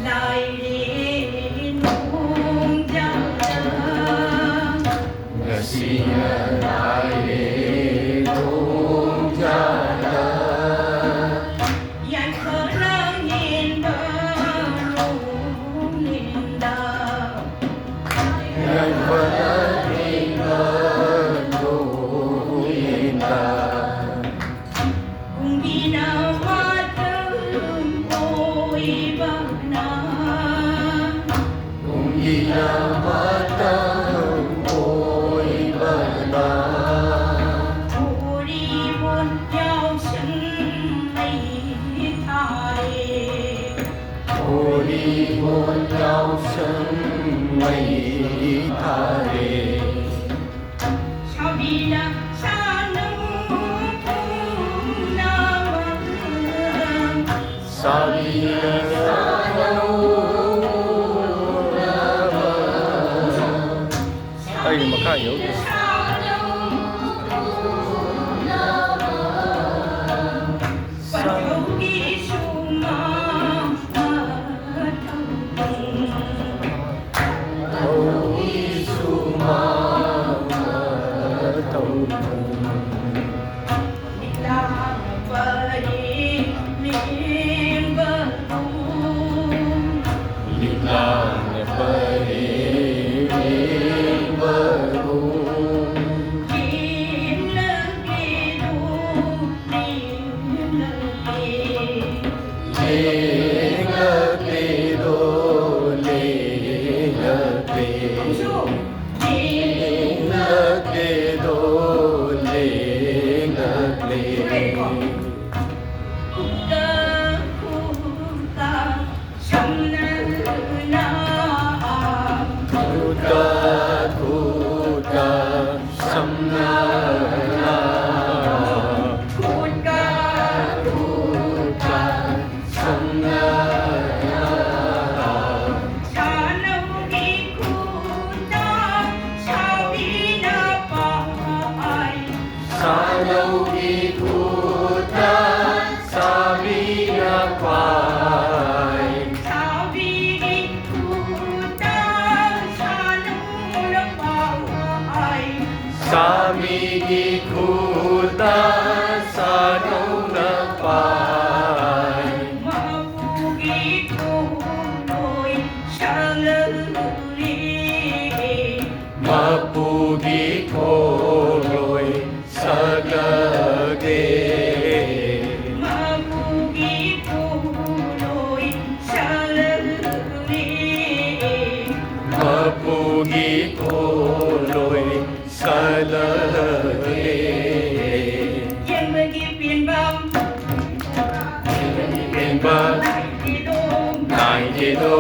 ꯂꯥꯏꯔꯦ ꯅꯣꯡꯖꯥꯗ꯫ ꯉꯁꯤꯅ ꯂꯥꯏꯔꯦ ꯅꯣꯡꯖꯥꯗ꯫ ꯌꯥꯏꯐꯅ ꯍꯦꯟꯕ ꯅꯣꯡꯂꯦꯟꯗ꯫ ꯌꯥꯏꯐꯅ ꯍꯦꯟꯕ ꯅꯣꯡꯂꯦꯟꯗ꯫ ꯀꯨꯝꯕꯤꯅ ꯃꯇꯝ ꯑꯣꯏꯕꯅ꯫ ꯀꯨꯝꯕꯤꯅ ꯃꯇꯝ ꯑꯣꯏꯕꯅ꯫ ꯎꯔꯤꯕꯣꯟ ꯌꯥꯎꯁꯪ ꯃꯩ ꯊꯥꯔꯦ꯫ ꯊꯥꯔꯦ꯫ ꯁꯥꯕꯤꯅ ꯁꯥꯅꯧ ꯄꯨꯝꯅꯃꯛ꯫ ꯁꯥꯕꯤꯅ ꯁꯥꯅꯧ ꯄꯨꯝꯅꯃꯛ꯫ ꯑꯩ ꯃꯈꯥ ꯌꯧꯗꯦ꯫ ꯁꯥꯅꯧꯒꯤ ꯈꯨꯠꯇ ꯁꯥꯕꯤꯅ ꯄꯥꯏ꯫ ꯁꯥꯕꯤꯒꯤ ꯈꯨꯠꯇ ꯁꯥꯅꯧꯅ ꯄꯥꯏ꯫ ꯁꯥꯕꯤꯒꯤ ꯈꯨꯠꯇ ꯁꯥꯅꯧꯅ ꯄꯥꯏ꯫ ꯃꯄꯨꯒꯤ ꯈꯨꯠꯂꯣꯏ ꯁꯥꯂꯛꯂꯤ꯫ ꯃꯄꯨꯒꯤ ꯈꯣꯜꯂꯣꯏ ꯁꯥꯂꯛꯂꯤ꯫ ꯃꯄꯨꯒꯤ ꯈꯣꯜꯂꯣꯏ ꯁꯥꯂꯛꯂꯤ꯫ ꯃꯄꯨꯒꯤ ꯈꯣꯜꯂꯣꯏ ꯁꯥꯂꯛꯂꯤ꯫ ꯌꯦꯡꯕꯒꯤ ꯄꯦꯟꯕ꯫ ꯄꯦꯟꯕ꯫ ꯅꯥꯏꯗꯦꯗꯣ꯫ ꯅꯥꯏꯗꯦꯗꯣ꯫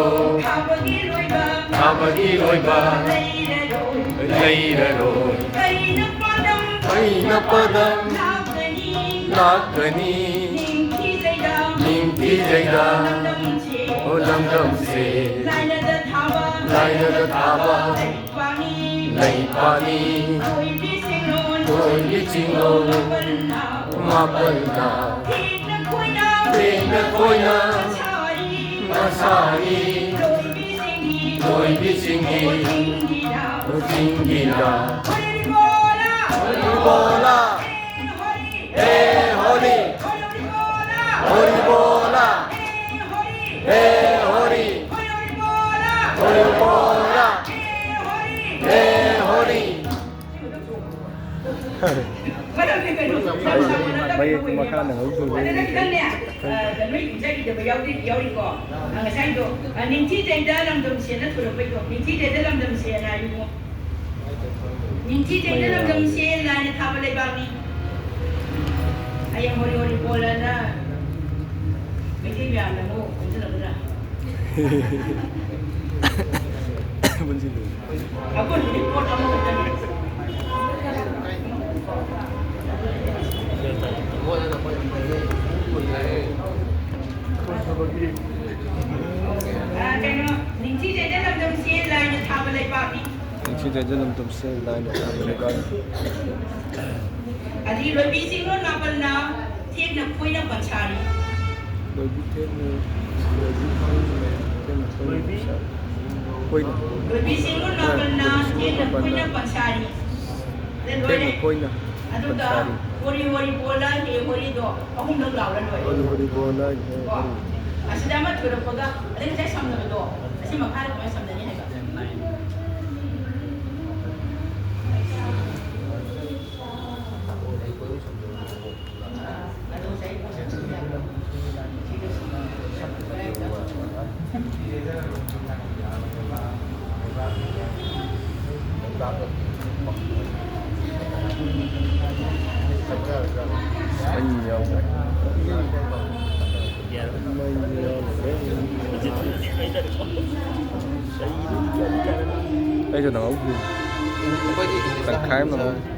ꯊꯥꯕꯒꯤ ꯂꯣꯏꯕ꯫ ꯊꯥꯕꯒꯤ ꯂꯣꯏꯕ꯫ ꯑꯣꯏꯕ ꯂꯩꯔꯔꯣꯏ꯫ ꯂꯩꯔꯔꯣꯏ꯫ ꯑꯩꯅ ꯄꯥꯗꯝ ꯑꯩꯅ ꯄꯥꯗꯝ ꯂꯥꯛꯀꯅꯤ꯫ ꯂꯥꯛꯀꯅꯤ꯫ ꯅꯤꯡꯊꯤꯖꯩꯗ ꯅꯤꯡꯊꯤꯖꯩꯗ ꯂꯝꯗꯝꯁꯦ꯫ ꯑꯣ ꯂꯝꯗꯝꯁꯦ꯫ ꯂꯥꯏꯅꯗ ꯊꯥꯕ ꯂꯥꯏꯅꯗ ꯊꯥꯕ ꯂꯩꯄꯥꯛꯅꯤ꯫ ꯂꯩꯄꯥꯛꯅꯤ꯫ ꯂꯣꯏꯕꯤ ꯁꯤꯡꯂꯣꯟ ꯂꯣꯏꯕꯤ ꯁꯤꯡꯂꯣꯟ ꯃꯥꯄꯜꯅ ꯃꯥꯄꯜꯅ ꯊꯦꯡꯅ ꯈꯣꯏꯅ ꯊꯦꯡꯅ ꯈꯣꯏꯅ ꯃꯁꯥꯅꯤ꯫ ꯃꯁꯥꯅꯤ꯫ ꯂꯣꯏꯕꯤꯁꯤꯡꯒꯤ ꯂꯣꯏꯕꯤꯁꯤꯡꯒꯤ ꯃꯣꯏꯖꯤꯡꯒꯤꯔ ꯃꯣꯏꯖꯤꯡꯒꯤꯔ ꯍꯣꯂꯤ ꯕꯣꯂꯥ ꯍꯣꯂꯤ ꯕꯣꯂꯥ ꯍꯦ ꯍꯣꯂꯤ ꯍꯦ ꯍꯣꯂꯤ ꯍꯣꯂꯤ ꯕꯣꯂꯥ ꯍꯣꯂꯤ ꯕꯣꯂꯥ ꯍꯦ ꯍꯣꯂꯤ ꯍꯦ ꯍꯣꯂꯤ ꯍꯣꯂꯤ ꯕꯣꯂꯥ ꯍꯣꯂꯤ ꯕꯣꯂꯥ ꯍꯦ ꯍꯣꯂꯤ ꯍꯦ ꯍꯣꯂꯤ꯫ ꯃꯔꯝꯗꯤ ꯀꯩꯅꯣ? ꯃꯩ ꯃꯈꯥꯗ ꯍꯧꯗꯣꯔꯦ꯫ ꯑꯗꯨꯅ ꯈꯤꯇꯪꯅꯦ, ꯑ, ꯅꯣꯏ ꯏꯟꯖꯔꯤꯗꯕ ꯌꯥꯎꯗꯤ ꯌꯥꯎꯔꯤꯀꯣ꯫ ꯑ, ꯉꯁꯥꯏꯗꯣ, ꯑ, ꯅꯤꯡꯊꯤꯖꯩꯗ ꯂꯝꯗꯝꯁꯦꯅ ꯊꯣꯔꯛꯄꯩꯗꯣ, ꯅꯤꯡꯊꯤꯖꯩꯗ ꯂꯝꯗꯝꯁꯦꯅ ꯍꯥꯏꯌꯨꯀꯣ꯫ ꯅꯤꯡꯊꯤꯖꯩꯗ ꯂꯝꯗꯝꯁꯦ ꯂꯥꯏꯅ ꯊꯥꯕ ꯂꯩꯕꯥꯛꯅꯤ꯫ ꯍꯌꯦꯡ ꯍꯣꯔꯤ ꯍꯣꯔꯤ ꯕꯣꯜꯂꯅ ꯃꯩꯇꯩ ꯃꯌꯥꯝꯅ ꯑꯃꯨꯛ ꯄꯨꯟꯁꯤꯜꯂꯛꯀꯗ꯭ꯔꯥ? ꯄꯨꯟꯁꯤꯜꯂꯨ꯫ ꯑꯩꯈꯣꯏ ꯔꯤꯄꯣꯔꯠ ꯑꯃꯈꯛꯇꯅꯤ꯫ ꯑ, ꯀꯩꯅꯣ, ꯅꯤꯡꯊꯤꯖꯩꯗ ꯂꯝꯗꯝꯁꯦ ꯂꯥꯏꯅ ꯊꯥꯕ ꯂꯩꯕꯥꯛꯅꯤ꯫ ꯅꯤꯡꯊꯤꯖꯩꯗ ꯂꯝꯗꯝꯁꯦ ꯂꯥꯏꯅ ꯊꯥꯕ ꯂꯩꯕꯥꯛꯅꯤ꯫ ꯑꯗꯒꯤ ꯂꯣꯏꯕꯤ ꯆꯤꯡꯂꯣꯟ ꯃꯥꯄꯟꯅ ꯊꯦꯛꯅ ꯈꯣꯏꯅ ꯄꯟꯁꯥꯔꯤ꯫ ꯂꯣꯏꯕꯤ ꯊꯦꯛꯅ, ꯂꯣꯏꯕꯤ ꯊꯦꯛꯅ ꯈꯣꯏꯅ ꯄꯟꯁꯥꯔꯤ꯫ ꯈꯣꯏꯅ꯫ ꯂꯣꯏꯕꯤ ꯆꯤꯡꯂꯣꯟ ꯃꯥꯄꯟꯅ ꯊꯦꯛꯅ ꯈꯣꯏꯅ ꯄꯟꯁꯥꯔꯤ꯫ ꯑꯗ ꯂꯣꯏꯔꯦ꯫ ꯊꯦꯛꯅ ꯈꯣꯏꯅ ꯑꯗꯨꯒ ꯄꯟꯁꯥꯔꯤ꯫ ꯍꯣꯔꯤ ꯍꯣꯔꯤ ꯕꯣꯜꯂ ꯍꯦ ꯍꯣꯔꯤꯗꯣ ꯑꯍꯨꯝꯂꯛ ꯂꯥꯎꯔ ꯂꯣꯏꯔꯦ꯫ ꯍꯣꯔꯤ ꯍꯣꯔꯤ ꯕꯣꯜꯂ ꯍꯦ ꯀꯣ? ꯍꯣꯔꯤ꯫ ꯑꯁꯤꯗ ꯑꯃ ꯊꯣꯔꯛꯄꯒ ꯑꯗꯩ ꯉꯁꯥꯏ ꯁꯝꯅꯕꯗꯣ ꯑꯁꯤ ꯃꯈꯥꯗ ꯀꯃꯥꯏꯅ ꯁꯝꯅꯅꯤ ꯍꯥꯏꯕ? ꯃꯩ ꯌꯥꯎꯗ꯭ꯔꯦ꯫ ꯃꯩ ꯌꯥꯎꯗ꯭ꯔꯦ꯫ ꯑꯩꯁꯨ ꯅꯪꯍꯧꯗ꯭ꯔꯤ꯫ ꯑꯩꯈꯣꯏꯗꯤ English ꯇ ꯇꯪꯈꯥꯏ ꯑꯃ ꯍꯟꯕ ꯅꯪꯍꯧꯗ꯭ꯔꯤ꯫